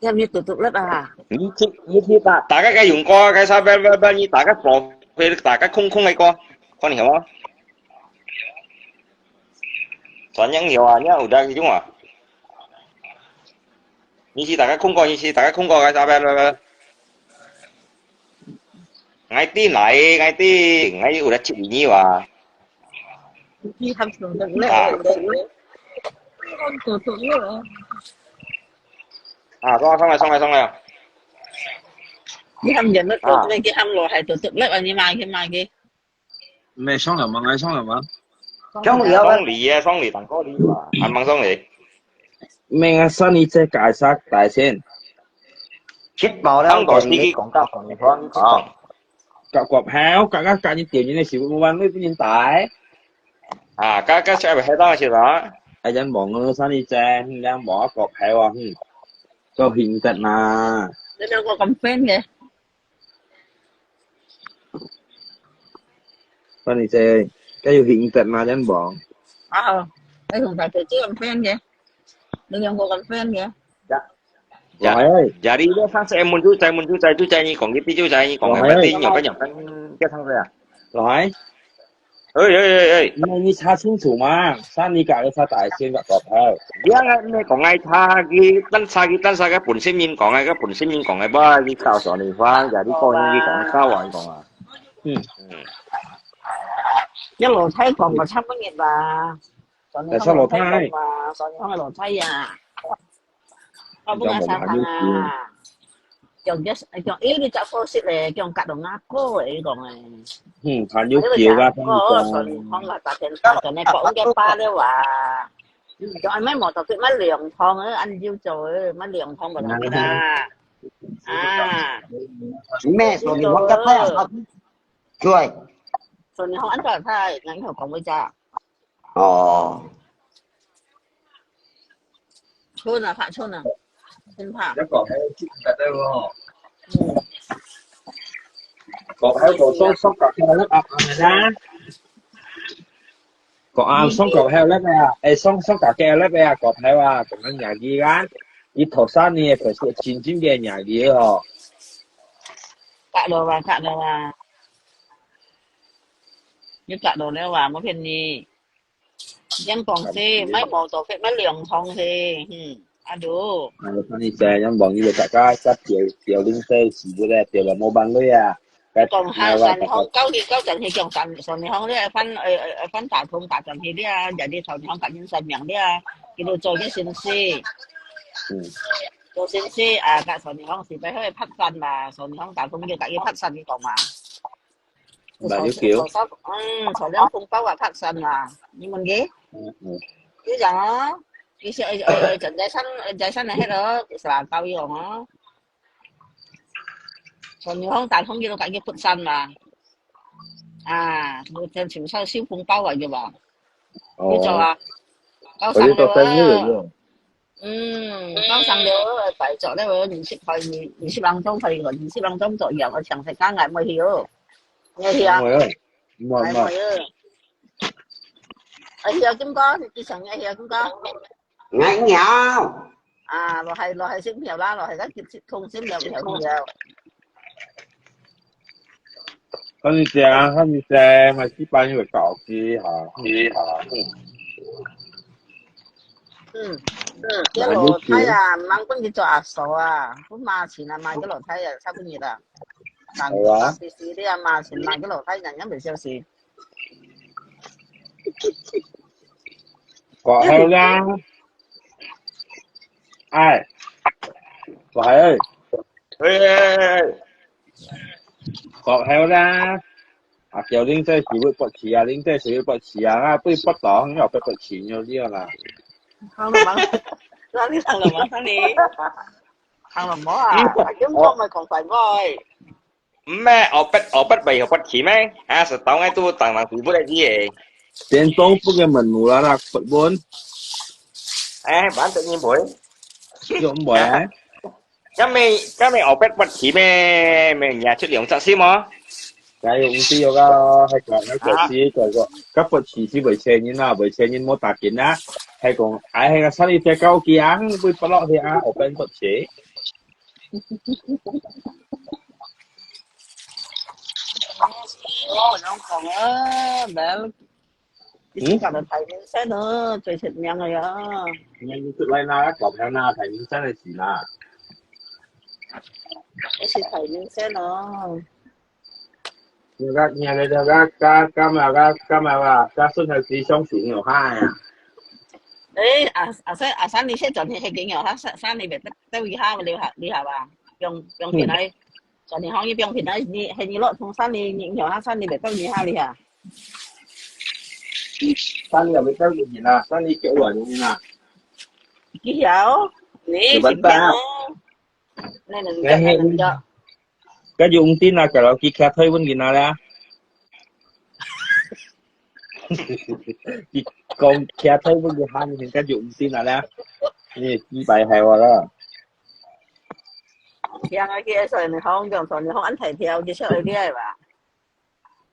Yang ni tutup lep ah. 你去你去打打个个用过，个啥别别别，你打个profile，打个空空个过，看你好吗？Soalnya有啊，你有打用啊。你去打个空过，你去打个空过，个啥别别别。Ngai ti nai, ngai ti, ngai udah cik ini wa. Ni ham tutup lep. Ham tutup lep. Ah, song song song song. Ni ham jen lep tutup lep, ki ham lo hai tutup lep, ani ma ki ma ki. 咩上了吗？爱上了吗？中了 Song li ya, song li tang ko li wa. Amang song li. 咩啊，上一只解释大先，食饱了，当个司机讲到同你讲讲。甲甲票，甲甲甲你点你的时候，我问你不能带。啊，甲甲出去黑当去啦。哎，人忙啊，上一只，人忙甲票啊，哼，够现得嘛。你兩個咁 friend 嘅？上一只，该有现得嘛，人忙。啊，你同大姐姐咁 friend 嘅？你兩個咁 friend 嘅？ Ya, jadi dia sang saya mun tu, saya mun tu, saya tu, saya ni kong gitu, saya ni kong Wah, berarti hai. Nyok kan Nyok kan dia sang saya. 来，哎哎哎哎，那你查清楚嘛，上一个个查大先个股票。你啊，你讲爱查佢，等查佢，等查佢本身面讲个，个本身面讲个，不，你告诉你话，jadi kau ni kong kau ni kong ah. 嗯，嗯，一路睇講個差不多吧。但是老太嘛，上一个老太呀。我不敢上班啊。講一講，咦，你着好食咧，講隔到阿哥誒，講誒。嗯，还有票啊，上一个。上一个大天大天，你講个巴了哇。講誒，乜摩托車乜涼堂誒，恁朝早誒，乜涼堂个東西啦。啊，咩？所以我个太阳，对。所以你好，安到他，然后讲回家，哦，春啊，怕春啊，真怕。一个喺中国个喎，嗯，个喺个双双脚嘅粒啊，系咪啦？个啊，双脚喺粒啊，诶，双双脚嘅粒啊，个喺啊，咁样廿二啊，一头三年，可是真正嘅廿二哦。卡了哇，卡了哇，你卡了了哇，我骗你。 人讲是买摩托车买两趟是，嗯，阿杜。啊，看你这样望，你就大家在调调零这时不咧，调了冇办法啊。讲下三趟，九月九阵去讲三三趟咧，翻呃呃翻打通打转去咧，jadi三趟甲人算命咧，佢都做个先生，嗯，做先生啊，甲三趟是ไปให้พัดสันมา，三趟打通就甲佢พัดสัน讲嘛。唔系要叫，嗯，坐两风包啊，พัดสัน嘛，你问佢，嗯嗯，就讲哦，佢是呃呃呃，正在山呃在山的迄个是啦，高一哦。 从牛行打通去到甲去佛山嘛。啊，我真全部收红包啊，对吧？你做哦，啊？高我呢上了做生日啊。了，嗯，高上了啊，白做了啊，二十块，二二十零张块个，二十零张左右，我想食刚刚没有，没有啊。唔会啊，唔会唔会，哎呀，哎呀，金哥，你想哎呀，金哥。哎呀，啊，落去落去食票啦，落去个接通先了票了。看你这，看你这，买几百个搞机哈，机哈，嗯，嗯，这老太啊，蛮跟你做阿嫂啊，不马钱啊，买个老太啊，差不多啦。但好啊但是是的啊，马钱买个老太人家没消息。过后啦，哎，过后，哎，过后啦，啊，叫零这是会不起啊，零这是会不起啊，啊，不不当要不不起就了啦。行了吗？哪里行了吗？哪里？行了吗？啊，金哥咪讲快快。咩？我不我不为何不起咩？啊，是当然都当然是不得去诶。连中不给门路了啦，不问，哎，反正你不会。又唔会啊？今日今日我不不起咩？咩人家出两只心哦。加油，唔知有个，还讲那个是个个，个不起是为钱人啦，为钱人莫打紧啦，还讲，哎，那个生意在高级啊，会不落去啊，我本不起。我想讲啊，来，你搞得太明显了，最出名了呀。你出来那个股票那太明显的事啦。我是太明显了。你个你个你个个干嘛个干嘛个，个顺还是相信有害啊？哎，阿阿三阿三，你现在转去黑金哦，他三三你别到一下了哈，你好吧？用用平台，转去行业用平台，你黑你落从三你你用他三你别到一下了哈。三你也没到一年啊，三你九万年啊。几条？你是怎么办啊哦？那能叫那能叫。 个用电啊，个老机卡退问你拿了。你讲卡退问你喊你个用电啊了，你几百害我了。听啊，去说你好，讲说你好，安太跳，你说会厉害吧？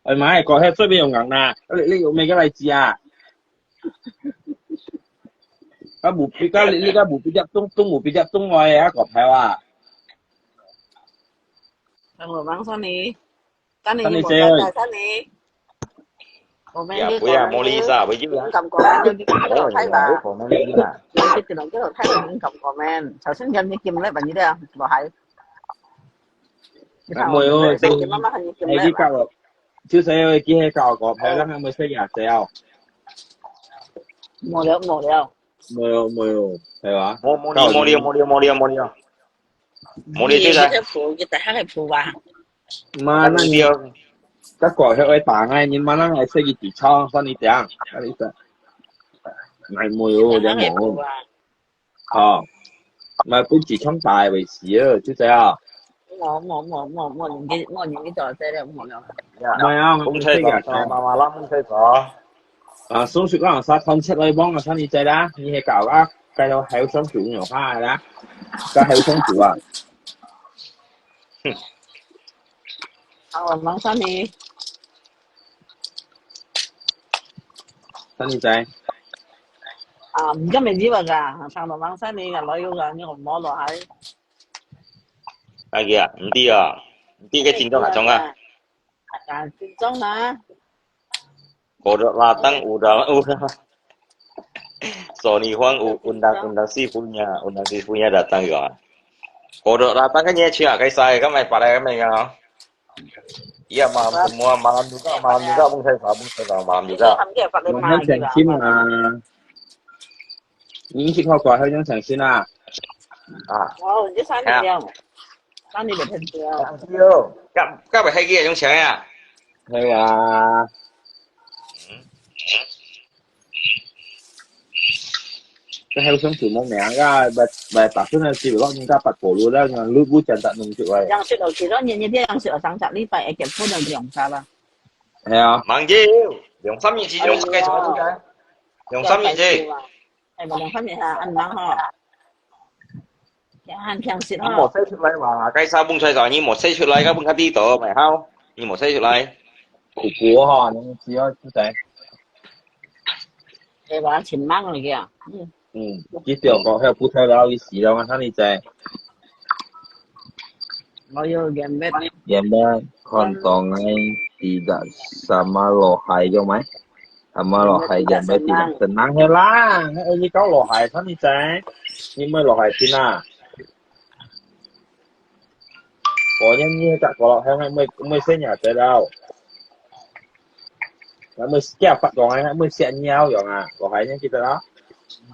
哎妈呀，讲起这边有人呐，你你有咩个来接啊？啊，无比较你你个无比较中中无比较中外啊，个牌啊。等我忙说你，等你等你一模大大，等你。我们呀，不要，莫理解，不要你。敢讲，你你老太吧？我们理解。你这个人叫老太，你敢讲咩？首先讲你金来吧，你这样，我还。啊，没有，你妈妈喊你金来吧。哎，你搞了，就是因为今天搞个牌，让他们说也这样。没了，没了。没有没有，系吧？莫莫理莫理莫理莫理莫理，莫理对啦。你个谱，你大家个谱吧。妈，那你对，个搞还会打哎，你妈那还是一起唱，算你讲，那你讲，哎，没有，没有，啊。好，那不起唱打为止了，就这样。我我我我我年纪我年纪大了，没了。呀，唔係啊，我毋使講，我毋使講。上媽媽啦，毋使講。啊，上次講啥團結來幫啊，啥你知啦？你係搞啊，搞到還有上主有怕啦，搞還有上主啊。好，我忙啥你？啥你知？啊，唔知咩知啊？上到忙啥你？來有个，你有冇落海？哎呀，唔知啊，唔知个緊張啊，中啊。 啊，緊張啊！ Kodok datang udah udah. Sony Huang undang undang si punya, undang si punya datang juga. Kodok datang kan ya cia kai sai kan mai pada kan mai ya. Iya malam semua, malam juga, malam juga bung sai sa, bung sai sa malam juga. 佢哋發你買 Yang kan kim ah. Ini sih kau kau yang canggih ah. Oh, 你三年了，三年就很久。 Yo, kau kau berhagi yang canggih ah. 係啊。該還有想做麼名啊？咪咪打算係咯，應該八個月啦，你看，你不講得弄出來。樣式哦，其實年年這樣式哦，上隻禮拜一結婚就兩隻啦。係啊。Mang je, yang sami si yung kay sa ka. Yang sami je. 係嘛，兩三年哈，恁忙吼。 也很平時你莫使出來嘛，該啥蹦出來找你莫使出來，該蹦較地道，咪好，你莫使出來。苦苦哈，你只要不在。对吧？挺忙了个。嗯。嗯，至少个还有葡萄了一时了，看你在。我有原本。原本看到哎，tidak sama 老海有没？Sama 老海原本tidak senang 係啦，哎，你搞老海，看你在，你没老海听啊？ Pokoknya ni tak kalau hai mai mai mai senya tadau. Ngai mai siap pat kong ai mai siap nyau yong ah. Kong ai nyang kita lah.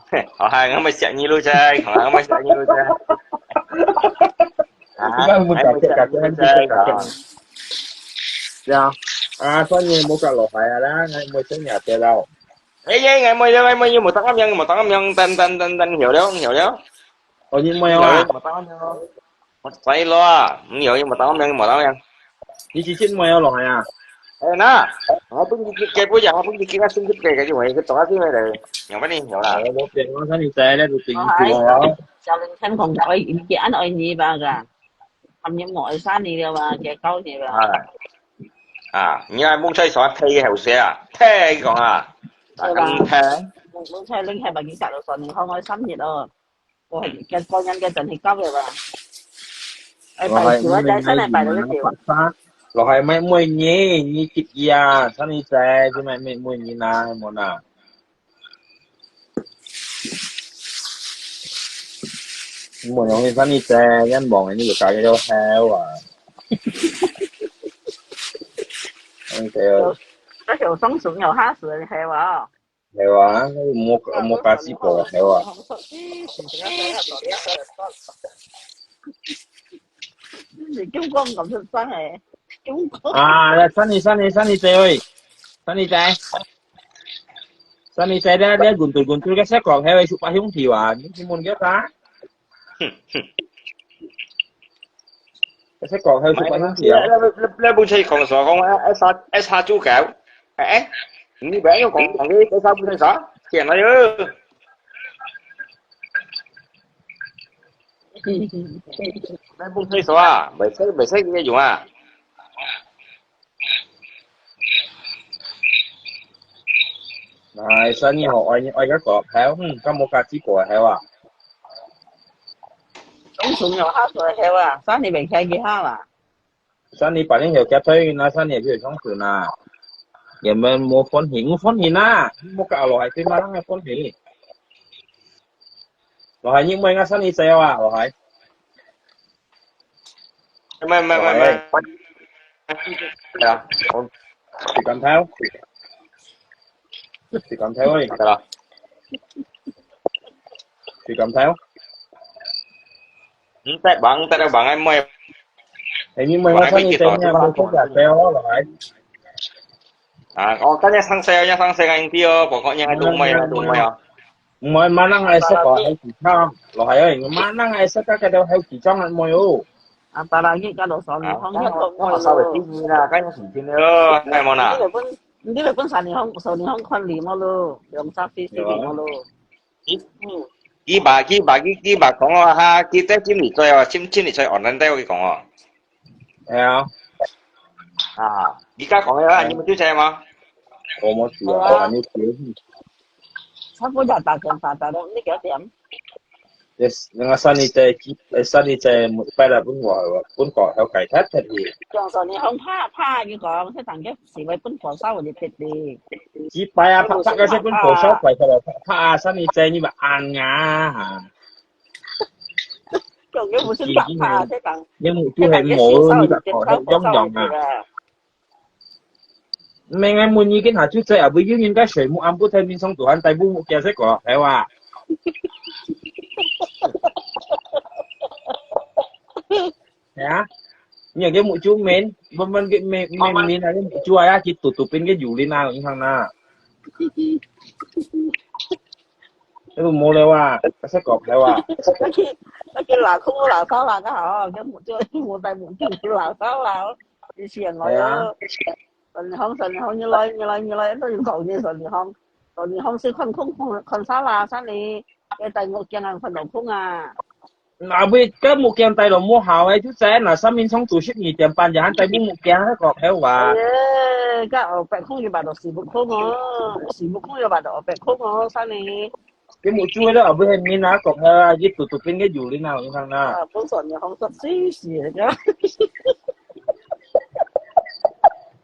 Kong ai ngai mai siap nyi lu cai, kong ai ngai mai siap nyi lu cai. Kita mun tak tak tak. Ya. Ah, soalnya mau kalau hai lah, ngai mai senya tadau. Eh, ya, ngai mai ya, ngai mai ya, mau tak ngamyang, mau tak ngamyang, tan tan tan tan, hiểu 了，hiểu 了。 哦，你没有啊？有，冇打咩？我使咯啊，唔有，冇打咩，冇打咩。你之前没有落海啊？哎，那，我本日给不讲，我本日给他送去给个，因为个早些来的，有没得有啦？我变我看你在那个顶去了。小林天空的，哎，你给俺爱你吧个，他们没爱上你了吧？给搞你吧。啊，啊，你还蒙在说退后些啊？退讲啊，是吧嗯，退。我我才领还把你下了说，你好好三日哦。 我个个人个真系高个吧。哎，我还拜九啊，在上来拜了个九。落海妹妹你，你急呀，上你在，就妹妹妹你呐，没呐。没容易上你在，人望你就搞个都好啊。OK，那有松鼠有哈士的黑哇。系哇，莫莫加西婆，系哇。你中国咁出生诶，中国。啊，来，三你三你三你姐喂，三你姐，三你姐咧，咧滚turun turun个石角，系喂，super兄弟哇，你问个啥？ Kasi kau harus suka nanti ya. Lepas saya kong sa kong eh sa eh sa juga. Eh, eh. Ini banyak kong kong ini sa punya sa. Kian ayo. Lepas saya sa, besai besai kita juga. Nah, isa ni ho, oi oi ka ko, heo, hmm, ka mo ka ti ko heo ah. 中暑有下水黑啊，三年没开几下啦。三年半年后结婚，那三年就上手啦。原本没欢喜，没欢喜啦，没搞落还对嘛，让他欢喜。落还因为我三年仔啊，落还。没没没没。呀，我是咁睇，是咁睇喂，得啦。是咁睇。你得忙，得了忙，哎妹。哎，你问我三年仔，你有冇做假仔哦，落还？啊，我今日生死，今日生死，硬啲哦，不过你还做咩啊？做咩啊？ Môi manang ai sa ko heo ki chang. Lo hai ơi, manang ai sa ka ka deu heo ki chang an môi ô. 啊，巴拉吉加到少年行，啊，一个月咯。刚好，刚好稍微便宜啦，刚好省钱了。哦，还有呢？你来分，你来分少年行，少年行看你么咯，两三四四你么咯。嗯。佢把，佢把，佢，佢把讲哦，哈，佢在心里在哦，心，心里在online在我讲哦。哎呀。啊，你刚讲的啊，嗯。你们就在吗？我们去啊，好啊。我还没结婚。差不多打电话打到你几点？ Yes，那个三日节，呃，三日节每拜六分我，分我好解脱脱去。讲说你好怕怕，你讲，这当个是会分火烧我就别的。几拜啊，怕怕个是分火烧坏个了，怕怕啊，三日节你们安啊哈。讲个不是怕怕，这当。你们就系冇，你个火烧用用啊。 毋係，𠊎問你，今下就這啊，會有人家睡目暗晡在面上肚還戴布目鏡，係講，係哇？係啊？你个目珠面，慢慢个面，面，面啊，个目珠啊，去堵堵邊个幽靈啊，你看啊。這個無了啊，係講，係哇？那个，那个老空老烧啦，刚好，跟目珠，目戴目镜老烧啦。 以前我有，係啊。上年行，上年行，越来，越来，越来，都有讲个上年行。上年行是看空，看，看啥啦，啥哩，要戴目镜啊，看到空啊。那会个目镜戴了无效诶，就在那三明冲煮十二点半，然后戴目镜，那个好啊。哎呀，个后背空又把到四不空哦，四不空又把到后背空哦，啥哩？ 佢目珠个咯，後尾係面啊，角啊，佢堵堵邊个有哩那，你看啦。啊，本身你好食死死个。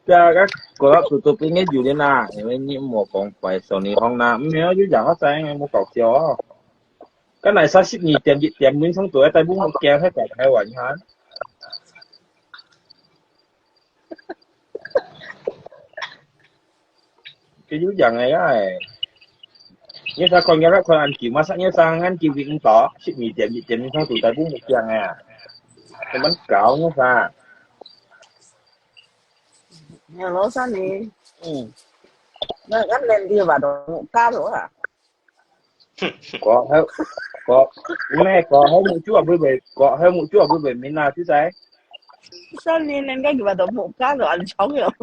對啊，佢角落堵堵邊个有哩那，因為你莫講白說你行啦，毋係，你講好在，莫搞笑哦。剛才三十二點一點，你從度在目鏡，係講開玩笑。 佢有樣个呀，哎。你才看佢看恁久嘛，三月三恁久已經到，十二點一點，你看都在目鏡个啊。佢們搞麼啥？有咯，三年。嗯。那，那年底吧，都加了啊。 个，个，毋係个，个目珠啊，會會，个，个目珠啊，會會明啊，就在。三年人家佢話到目家都恁長了。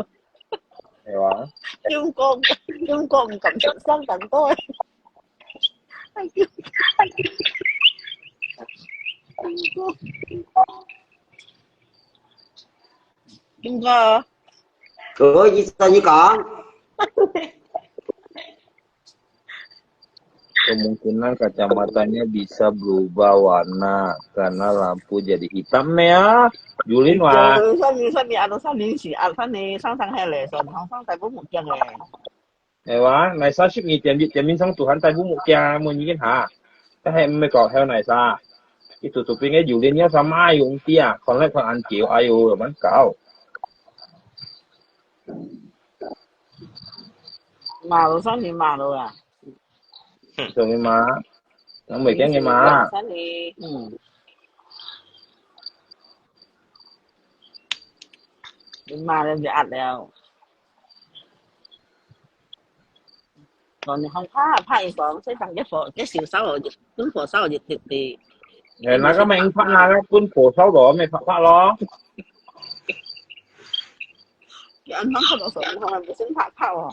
係啊。中國，中國毋敢出聲咁多。哎呀，中國，中國。可以，你講。 Kemungkinan kacamatanya bisa berubah warna karena lampu jadi hitam ya. Julin wa. 三年，三年，啊，都三年前，啊，三年，上上海嘞，上上上台不目镜嘞。哎哇，那三十二點一點，明上都還戴不目鏡啊，問你哈。但係毋係講還有哪啥？佢堵堵邊个有人要啥買用啲啊，看來看恁久，哎喲，慢搞。 罵了，上去罵了啊。做咩罵？我未驚你罵。上去，嗯。你罵了就壓了。講你好怕，怕一講，這當一火，這燒燒就，跟火燒就直直。哎，那個沒拍，那個跟火燒的，沒拍拍咯。 佢暗暗看到手，你看佢先拍拍哦。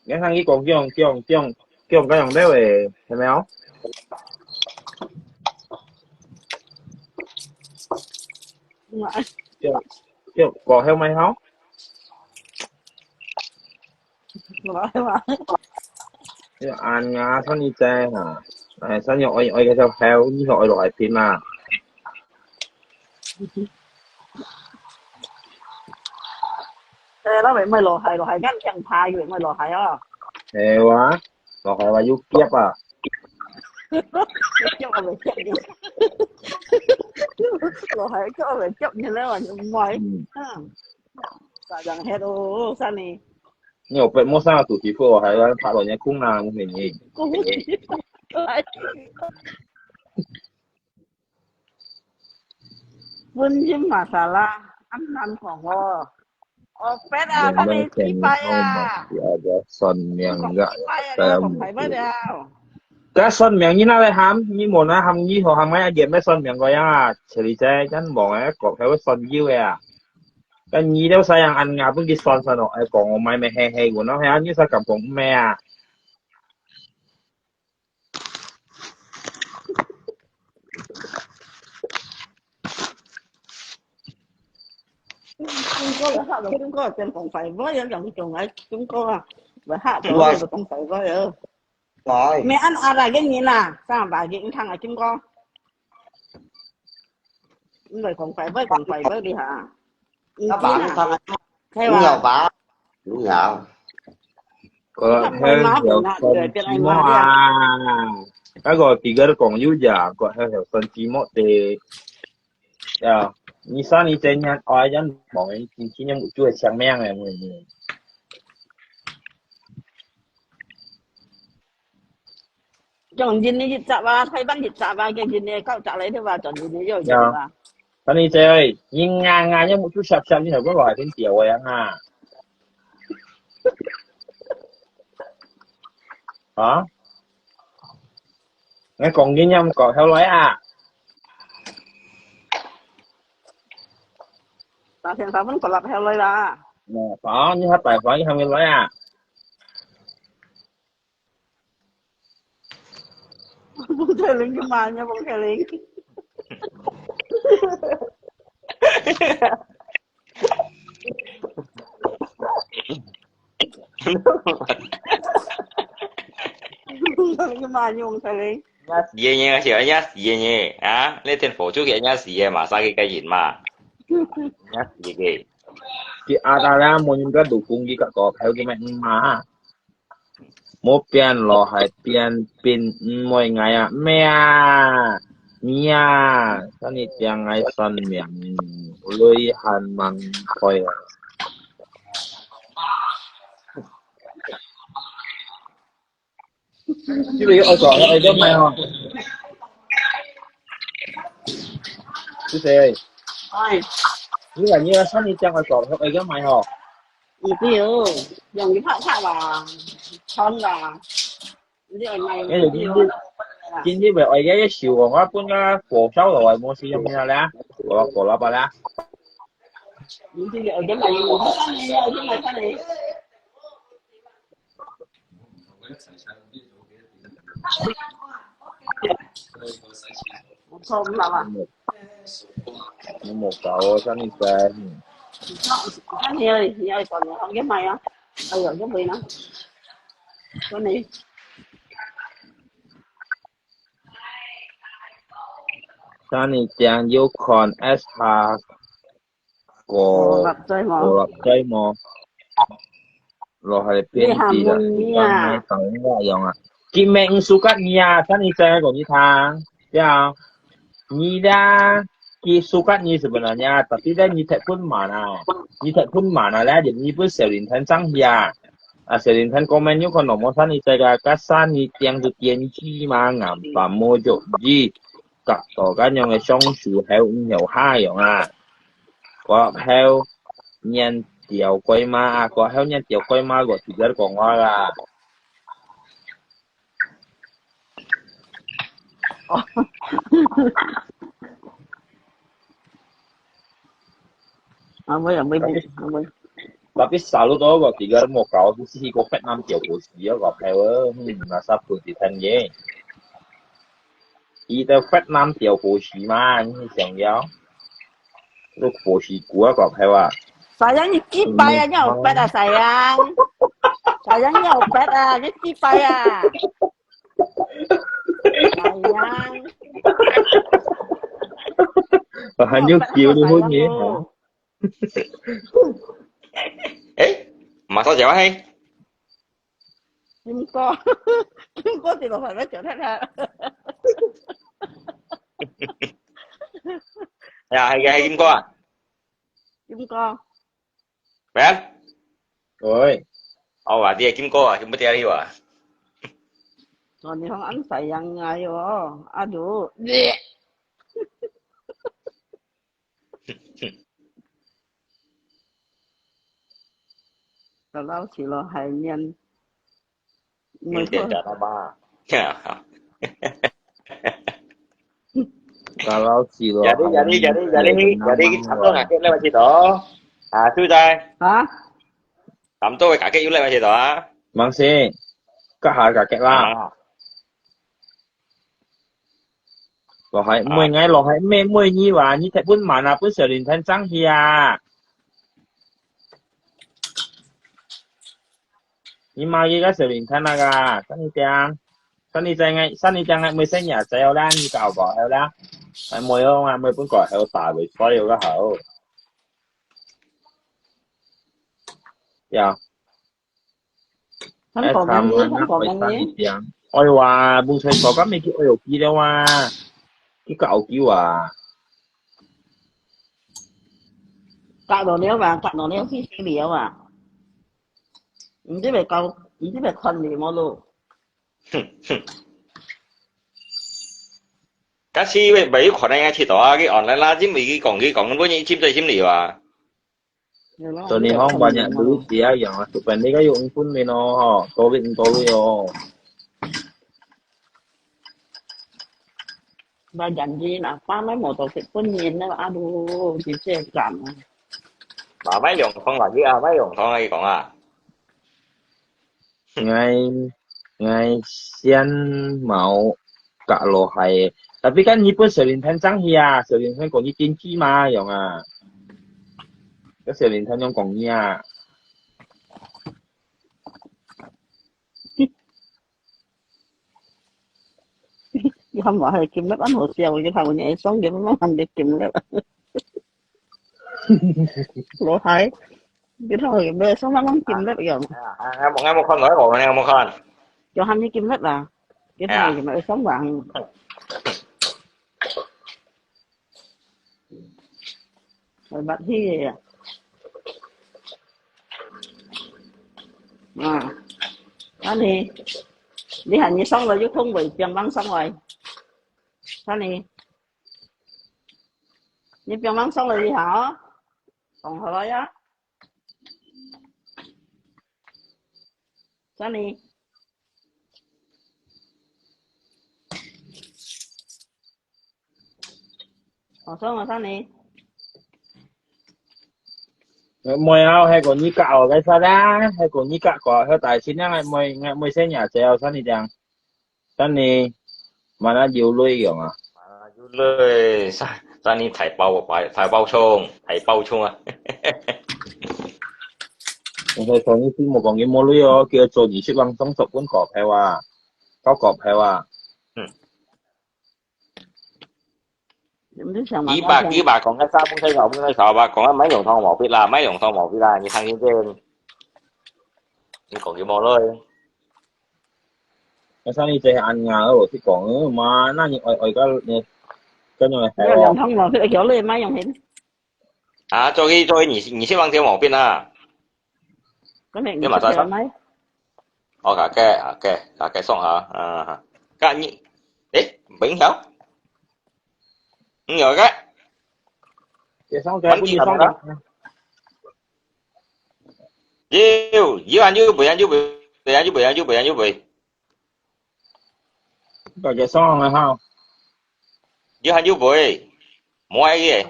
你看佢講，講，講，講，講，該樣了誒，有沒有？嗯，哎。講，講，過後咪好。 Wah, wah. Ya, anya, san ni cai ha. Ai, san yo oi, oi, ka heo, ni ho, oi, lo, ai, pin ma. Eh, lo, mai, mai, lo, hai, lo, hai, kan, kiang pa, yu, mai, lo, hai, oh. Eh, wa, lo, hai, wa, yu, kiap, ah. Kiap, ah, kiap, kiap. Lo, hai, kiap, ah, kiap, ni, le, wa, yu, mai. Hmm. Hmm. Sayang, het, oh, san ni. 你有白莫上肚皮破，还要拍到人家空啊，我跟你。Pun jim masalah，恁難講哦。哦，pet啊，佢个雞排啊。Ada son yang enggak，雞排啊，你講排乜了？該算命你哪來喊？你無哪喊，你好喊𠊎阿爺咩算命个樣啊？切你姐，真忙个，國口算命个啊！該你兜使人恁硬分佢算算咯，愛講我買咩嘿嘿，我哪係啊？你使敢講咩啊？金哥來嚇到，金哥變講壞話，有兩種來，金哥啊，來嚇到，有講壞話啊。 來。咩恁啊啦，个人啊，三百个人聽啊，金哥。你來講壞話，講壞話你哈。你聽啊，那把你聽啊，係吧？你有吧？你有。个係有算寂寞啊！該个第个講有呀，个係有算寂寞的。呀，你三年前年，哎呀，望人今天就会抢命哎，我。 將人个一隻啊，台灣一隻啊，个人个九隻來對吧？將人个又一隻啊。但你這位，人硬硬又目珠霎霎，你又過來跟屌个樣啊？啊？你講經驗講後來啊？大千三分過落後來啦。哦，你還大房一還沒來啊？ Bông Thê Linh cái mà nha, Bông Thê Linh. Bông Thê Linh cái mà nha, Bông Thê Linh. Nhá xì nhé, nhá xì nhé, à, lấy tiền phổ chút kìa, nhá xì nhé, mà sao cái cái gì mà. Nhá xì kì. Kì à ta ra, mua những cái đồ cúng kì cả có theo cái mẹ mà. 無變咯，還變變毋會𠊎啊，咩啊？你啊，今日請𠊎算命，鐳還吂開啊。這個愛搞，愛搞買吼。謝謝。哎。你啊，你啊，上次講愛搞，愛搞買吼。 毋對，用一拍拍啦，穿啦，你愛買，哎，今日，今日袂愛个手哦，我分个火燒了，我無使用了啦，火了，火了吧啦。你這个愛買，你買翻嚟，你買翻嚟。 毋錯，毋錯啊。你無搞哦，像你在。你看你，你愛講，你好，你買啊。哎呀，你買啦。說你。像你講，有看S下 過，過六載無？過六載無？落去變質啦，你還問你啊？當當一樣啊。佢毋係毋suka你啊，但你知我講你聽，對啊。你啦，佢suka你sebenarnya，tapi咧你忒分慢啊，你忒分慢啊咧，你分小林團上去啊。啊，小林團comment有看到無？但你知个，該三你點就點去嘛，ngam pa mo就gì. 角度，該樣个相處，還有毋曉下樣啊。過後，念條鬼嘛啊，過後念條鬼嘛，我直接講話啦。啊，我也沒，我。Tapi salut哦，我tiga mau kau tu sih kau Vietnam jauh posisi ya, kau kau, hmm, masa pun di tan ye. Ita Vietnam jauh posisi mah, ni siang ya. Lu posisi gua kau kau ah. Sayang, ni kipai ah, nyau pet ah, sayang. Sayang, nyau pet ah, ni kipai ah. Sayang. Bahan yuk kiu ni hun ni. 哎，馬上講啊嘿。金哥，金哥，你老闆要講太太。哎呀，係係金哥啊。金哥。喂。喂。哦，話你係金哥啊，金哥爹你哇。哦，你好，俺sayang啊喲，阿如。老老起了還念，嗯，點講了吧？ Kalau sila jadi, jadi, jadi, jadi, jadi, kamu nak ke lewat situ. Ah, sudah. 啊？差不多會加个又來嘛，係啊。毋係，該下加个啦。啊，落海妹，𠊎落海妹妹你話，你踢分慢啊，分小林聽爭氣啊。你媽佢个小林聽那個，三你聽，三你在𠊎，三你聽𠊎妹生日仔啦，你搞搞好啦。哎，妹哦，啊妹分個好大位，所以个好。呀。 很講緊你，很講緊你。哎話，無才坐咁咪去愛有機了哇，去搞機啊。隔到了吧，隔到了去死了啊！毋知會搞，毋知會看你無咯。假使會會有可能愛去到啊，去online啦，因為佢講佢講，本人心對心理啊。昨日好玩日都係一樣啊，食飯你个用分面咯，吼，多位唔多位哦。 Ba janji nak pa mai motor sik pun nyin na aduh, cicik kan. 啊，買用通啦，你啊，買用通啦，你講啊。 𠊎𠊎先冇隔落海，tapi kan你分小林聽爭氣啊，小林聽講你經濟嘛，樣啊。該小林聽樣講你啊。 佢喊話係金粒，恁好笑，佢喊你雙金，乜喊你金粒。老弟，佢喊佢咩雙粒，乜金粒樣。啊，有冇有冇看到我？你有冇看？又喊你金粒啊？佢喊佢咩雙環？ Rồi bật hi. À. Anh đi. Đi hành như sống rồi chứ không bị chồng bắn sống rồi. Anh đi. Như chồng bắn sống rồi đi hả? Còn hồi đó á. Anh đi. 我想我想你。妹啊，係講你教我个啥啦？係講你教我，係大先生个妹，妹生日仔，我想你講，想你，嘛那有淚樣啊？啊，有淚，想想你太爆白，太爆衝，太爆衝啊！我係講你知冇講你冇淚哦，叫做你去幫動作分股票啊，搞股票啊。你想嘛？幾百幾百講个三分鐘後，分鐘後吧，講个買用湯毛筆啦，買用湯毛筆啦，你聽清楚。你講佢無咯？我想你這係恁樣，我去講，嘛，那你愛愛个你，跟住你有用湯毛筆，有你買用品。啊，做去做去，你你去幫條毛筆啊。咁你你買？哦，OK OK，OK，送下啊，該你，誒，唔曉？ 嗯，有个。也上个，不你上个。有，有還有背，還有背，還有背，還有背，還有背。大家上个哈。有還有背，無愛个。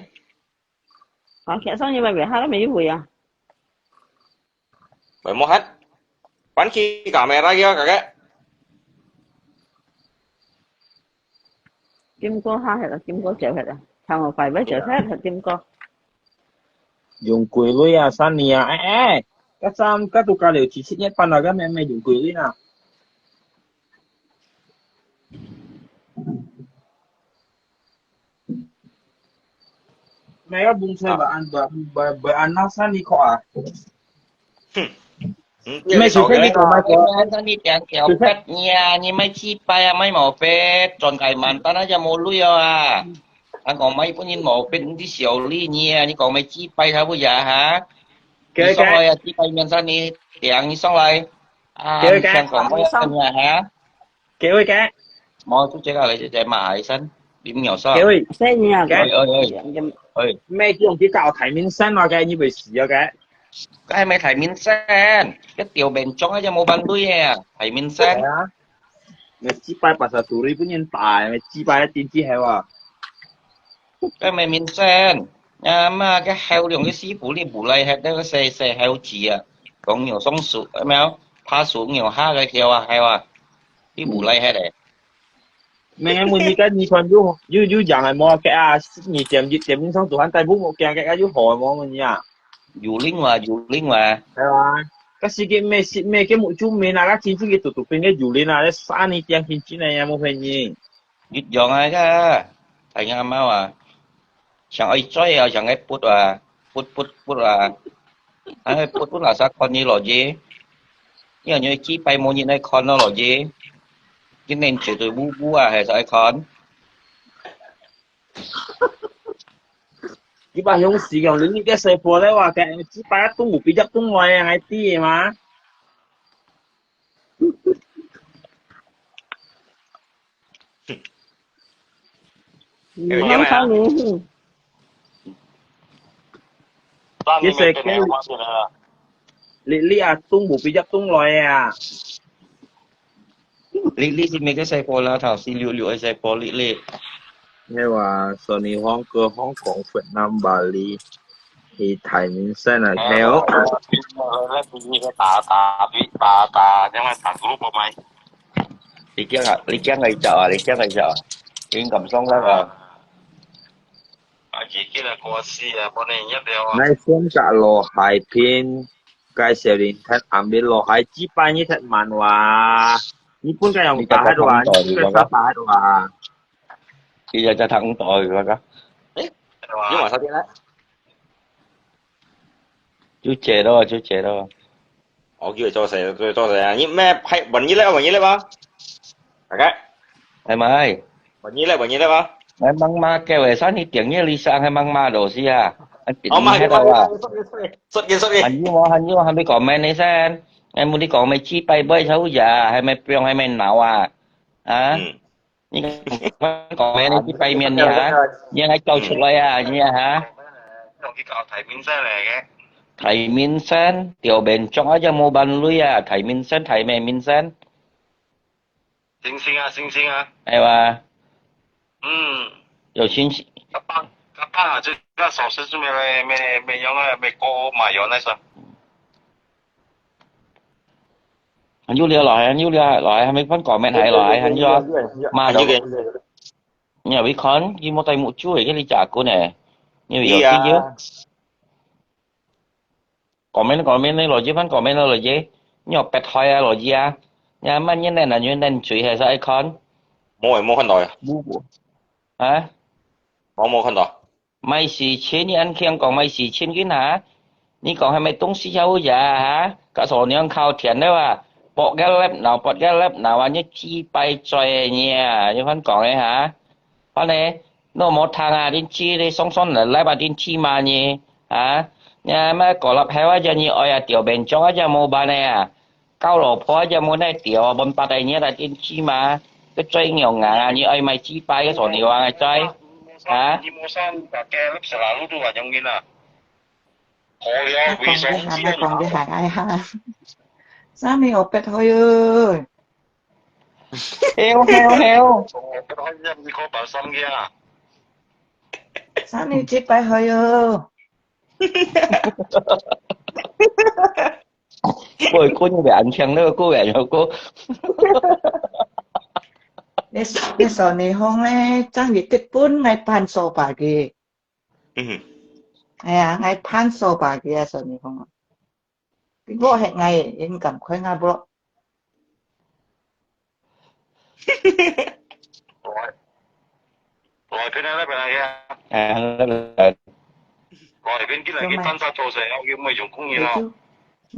啊，其實上你買背，下都沒有背啊。 Mày mua hết. Bắn khi cả mày ra kia cả cái. Kim Cương ha hết là Kim Cương chịu hết à. Thằng mà phải với chịu hết là Kim Cương. Dùng quỷ lui à, san nè, ê, ê. Các sam, các tụ ca liều chỉ xích nhất phần là các mẹ mẹ dùng quỷ lui nè. Mày có bung xe bà ăn bà bà bà ăn nó sát đi khỏi à? Mày chỉ phải đi của mày có. Ăn đi tiền kéo phép nha, như mày chi bay à, mày mỏ phép, tròn cải mặn ta nói cho mô lui à. Ăn còn mày cũng nhìn mỏ phép đi xỉu ly nha, như còn mày chi bay hả bây giờ hả? Kêu cái. Xong rồi à, chi bay miền sát đi, tiền như xong rồi. À, kêu cái. Còn mày xong nhà hả? Kêu cái. Mò chú chế cái, chú chế mà ai sân. Điểm nhỏ sao? Kêu ơi. Xe nhà. Ơi, ơi, ơi. Ơi. Mẹ kêu cái cạo Thái Minh Sơn mà cái như vậy xí cái. Cái mẹ Thái Minh Sơn. Cái tiểu bên trong cái mua bán đuôi hè. Thái Minh Sơn. 你幾百巴沙杜里分人打，你幾百定之後啊。該毋係民生，啊嘛，該後兩個師傅你無來歇，該個細細後子啊，講有松鼠，有沒有？爬樹有下个條啊，係啊，你無來歇咧。 明明問你个二團有有有樣个無？个啊，二點一點零上做還帶部無驚个啊，有好个無？問你啊。有靈哇，有靈哇。係啊，个時間咩時咩个目珠面啊，个清清个嘟嘟變个有靈啊，个三二點清清个也無骗你。一樣啊，个，大家貓啊，想愛追啊，想愛撥啊，撥撥撥啊，哎，撥撥啦，啥看你落去？因為你幾擺無人來看咯，落去。 今年絕對無辜啊，還係愛看。你把用死用，你个細波咧話，个幾百都無比較東來啊，還低嘛？你看看你，你細个，你你啊，東無比較東來啊。你你係咩个細波啦？頭先六六个細波，你你。你話Sony Hong Kong、Hong Kong、Vietnam、Bali，去大明星啊，係哦。打打打打打，因為打group你驚啊！你驚佢走啊！你驚佢走啊！你敢上當啊！啊，自己來過世啊，不能一條啊。你選擇落海邊，介紹人聽暗邊落海，只拜你聽慢話。你本該用打黑話，你本該打黑話。佢就就聽到佢个。誒，你話啥啲咧？就接咯，就接咯。 我叫佢做事，佢做事啊！你咩係問你咧，問你咧嘛？大家係咪？問你咧，問你咧嘛？哎，mang ma kêu eh, saan ni tiếng Nhật li sang hai mang ma đồ gì à? Anh tiếng Nhật đâu à? Sorry, sorry, sorry. Anh yêu anh yêu hai mươi comment này sen. Anh muốn đi comment chi bay bay sao giờ, hai mươi piong hai mươi nào à? Hả? 你講咩？你去拜面呢？哈？你還走出來啊？你啊哈？用去搞大明星來个。大明星，掉邊種啊，就無辦法啊！大明星，大咩明星？星星啊，星星啊。係哇？嗯。有星星。Kapan, kapan ah, 這個手勢是沒沒沒用啊，沒過嘛有那時候。 還有了來，還有了來，還沒分講咩，還來，還有啊，嘛都，你有去看，佢無戴目珠誒，佢哩假棍誒，你有有聽有？講咩講咩，你來一番講咩來一，你有別開啊來一啊，你還慢一點啊，你冷水還是愛看？無誒，無看到誒。無啊？我無看到。 買事情，你恁強講買事情緊哈？你講係咪東西有呀哈？甲所娘靠田了啊？博个粒腦，博个粒腦啊！你幾擺嘴你啊？你番講个哈？反正，你無聽啊？你知你爽爽來來吧，你知嘛你？啊？你乜過粒係話，你愛啊，掉面種啊，無辦个啊？ 交老婆就無奈掉，問八大年來電視嘛，佢最牛硬啊！你愛買幾百个所你話个嘴，啊？你無上大家粒selalu都話用緊啊。好呀，為所欲講个係，哎哈，三年我別去哦。Heo heo heo。我別去，你可把心嘅啊。三年幾百去哦。 喂，講你安聽了，講完又講。你你所你講咧，正月得本，𠊎盼所把佢。嗯。哎呀，𠊎盼所把佢啊，所你講啊。你block係𠊎，你敢開𠊎block？ 來，來，邊个來邊个啊？哎，來，來。來，邊个來去探查做事，要去每種公園啊？你就，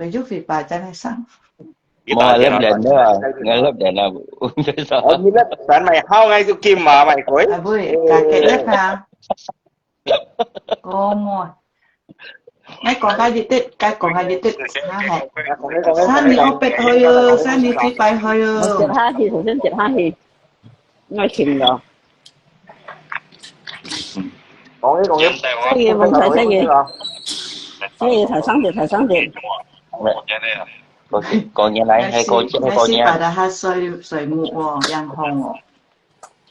你就飛吧，在那上。無，𠊎left lane啦，𠊎left lane啦，毋使。哦，你left，但係好，𠊎就金嘛，買貴。啊，毋會，大家left啊。 哦，無。𠊎講較一滴，𠊎講較一滴，哈嘿。三年後別去哦，三年幾擺去哦。接下去，首先接下去，𠊎停了。講一講一。三年，問題三年。三年，抬上去，抬上去。過過年來，還過節，還過年。還是擺得下睡，睡目哦，陽光哦。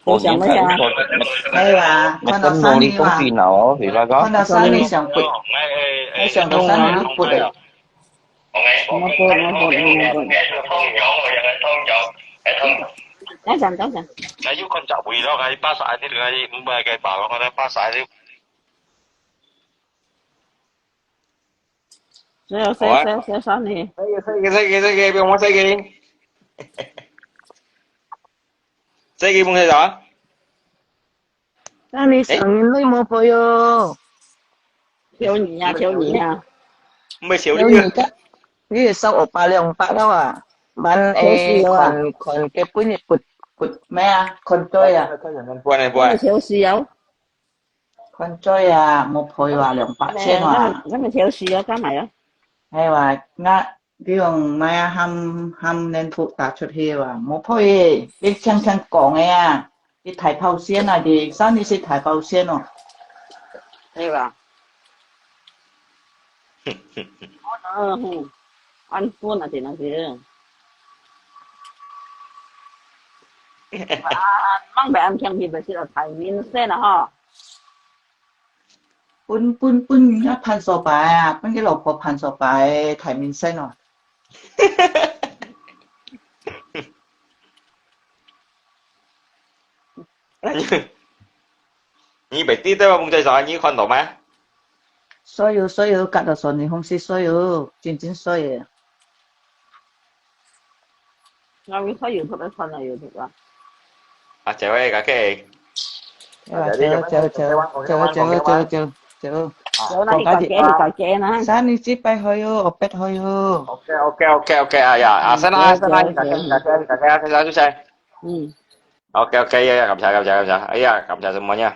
過年才有過節。哎呀，看到三年哇，你跟農曆冬至鬧哦，明白个？看到三年想不，還想到三年不得。我不，我不，我不。等一下，等一下。那有看着位咯，哎，巴萨的那个，唔係个吧，我看到巴萨的。 只有細，好啊。細，細聲呢。細个，細个，細个，細个，不用細个。細个，不用細个啊。那你聲音都無配哦。求你啊，求你啊。毋係求你啊。求你个，你个收我八兩百了啊。萬誒，求死我啊。看，看，結婚你不，不，咩啊，看對啊。不然呢，不然。求死哦。 看在啊，無賠話兩百千哇。那，那麼挑食哦，幹嘛呀？係哇，那你用麼啊喊，喊人鋪打出去哇，無賠，你常常講个啊，你大保險啊，你上你是大保險哦。係吧？嗯，嗯。 安分啊，定係？啊，吂會安強，佢咪識得大明星啊，吼。分，分，分啊，潘少白啊，分佢老婆潘少白大明星哦。你，你袂記得我講這啥，你看到嗎？所有，所有，隔到所有方式，所有，真正所有。我會開YouTube，愛看啊YouTube啊。啊，這位，OK。啊，走，走，走，走，走，走，走，走。走，那你搞結，你搞結呢？三你幾百歲哦，百歲哦。OK，OK，OK，OK，哎呀，啊，嗯，先啦，先啦，走，走，你搞結，你搞結，你搞結，你搞結，你搞結。嗯。 OK，OK，呀，呀，感謝，感謝，感謝，哎呀，感謝什麼呀？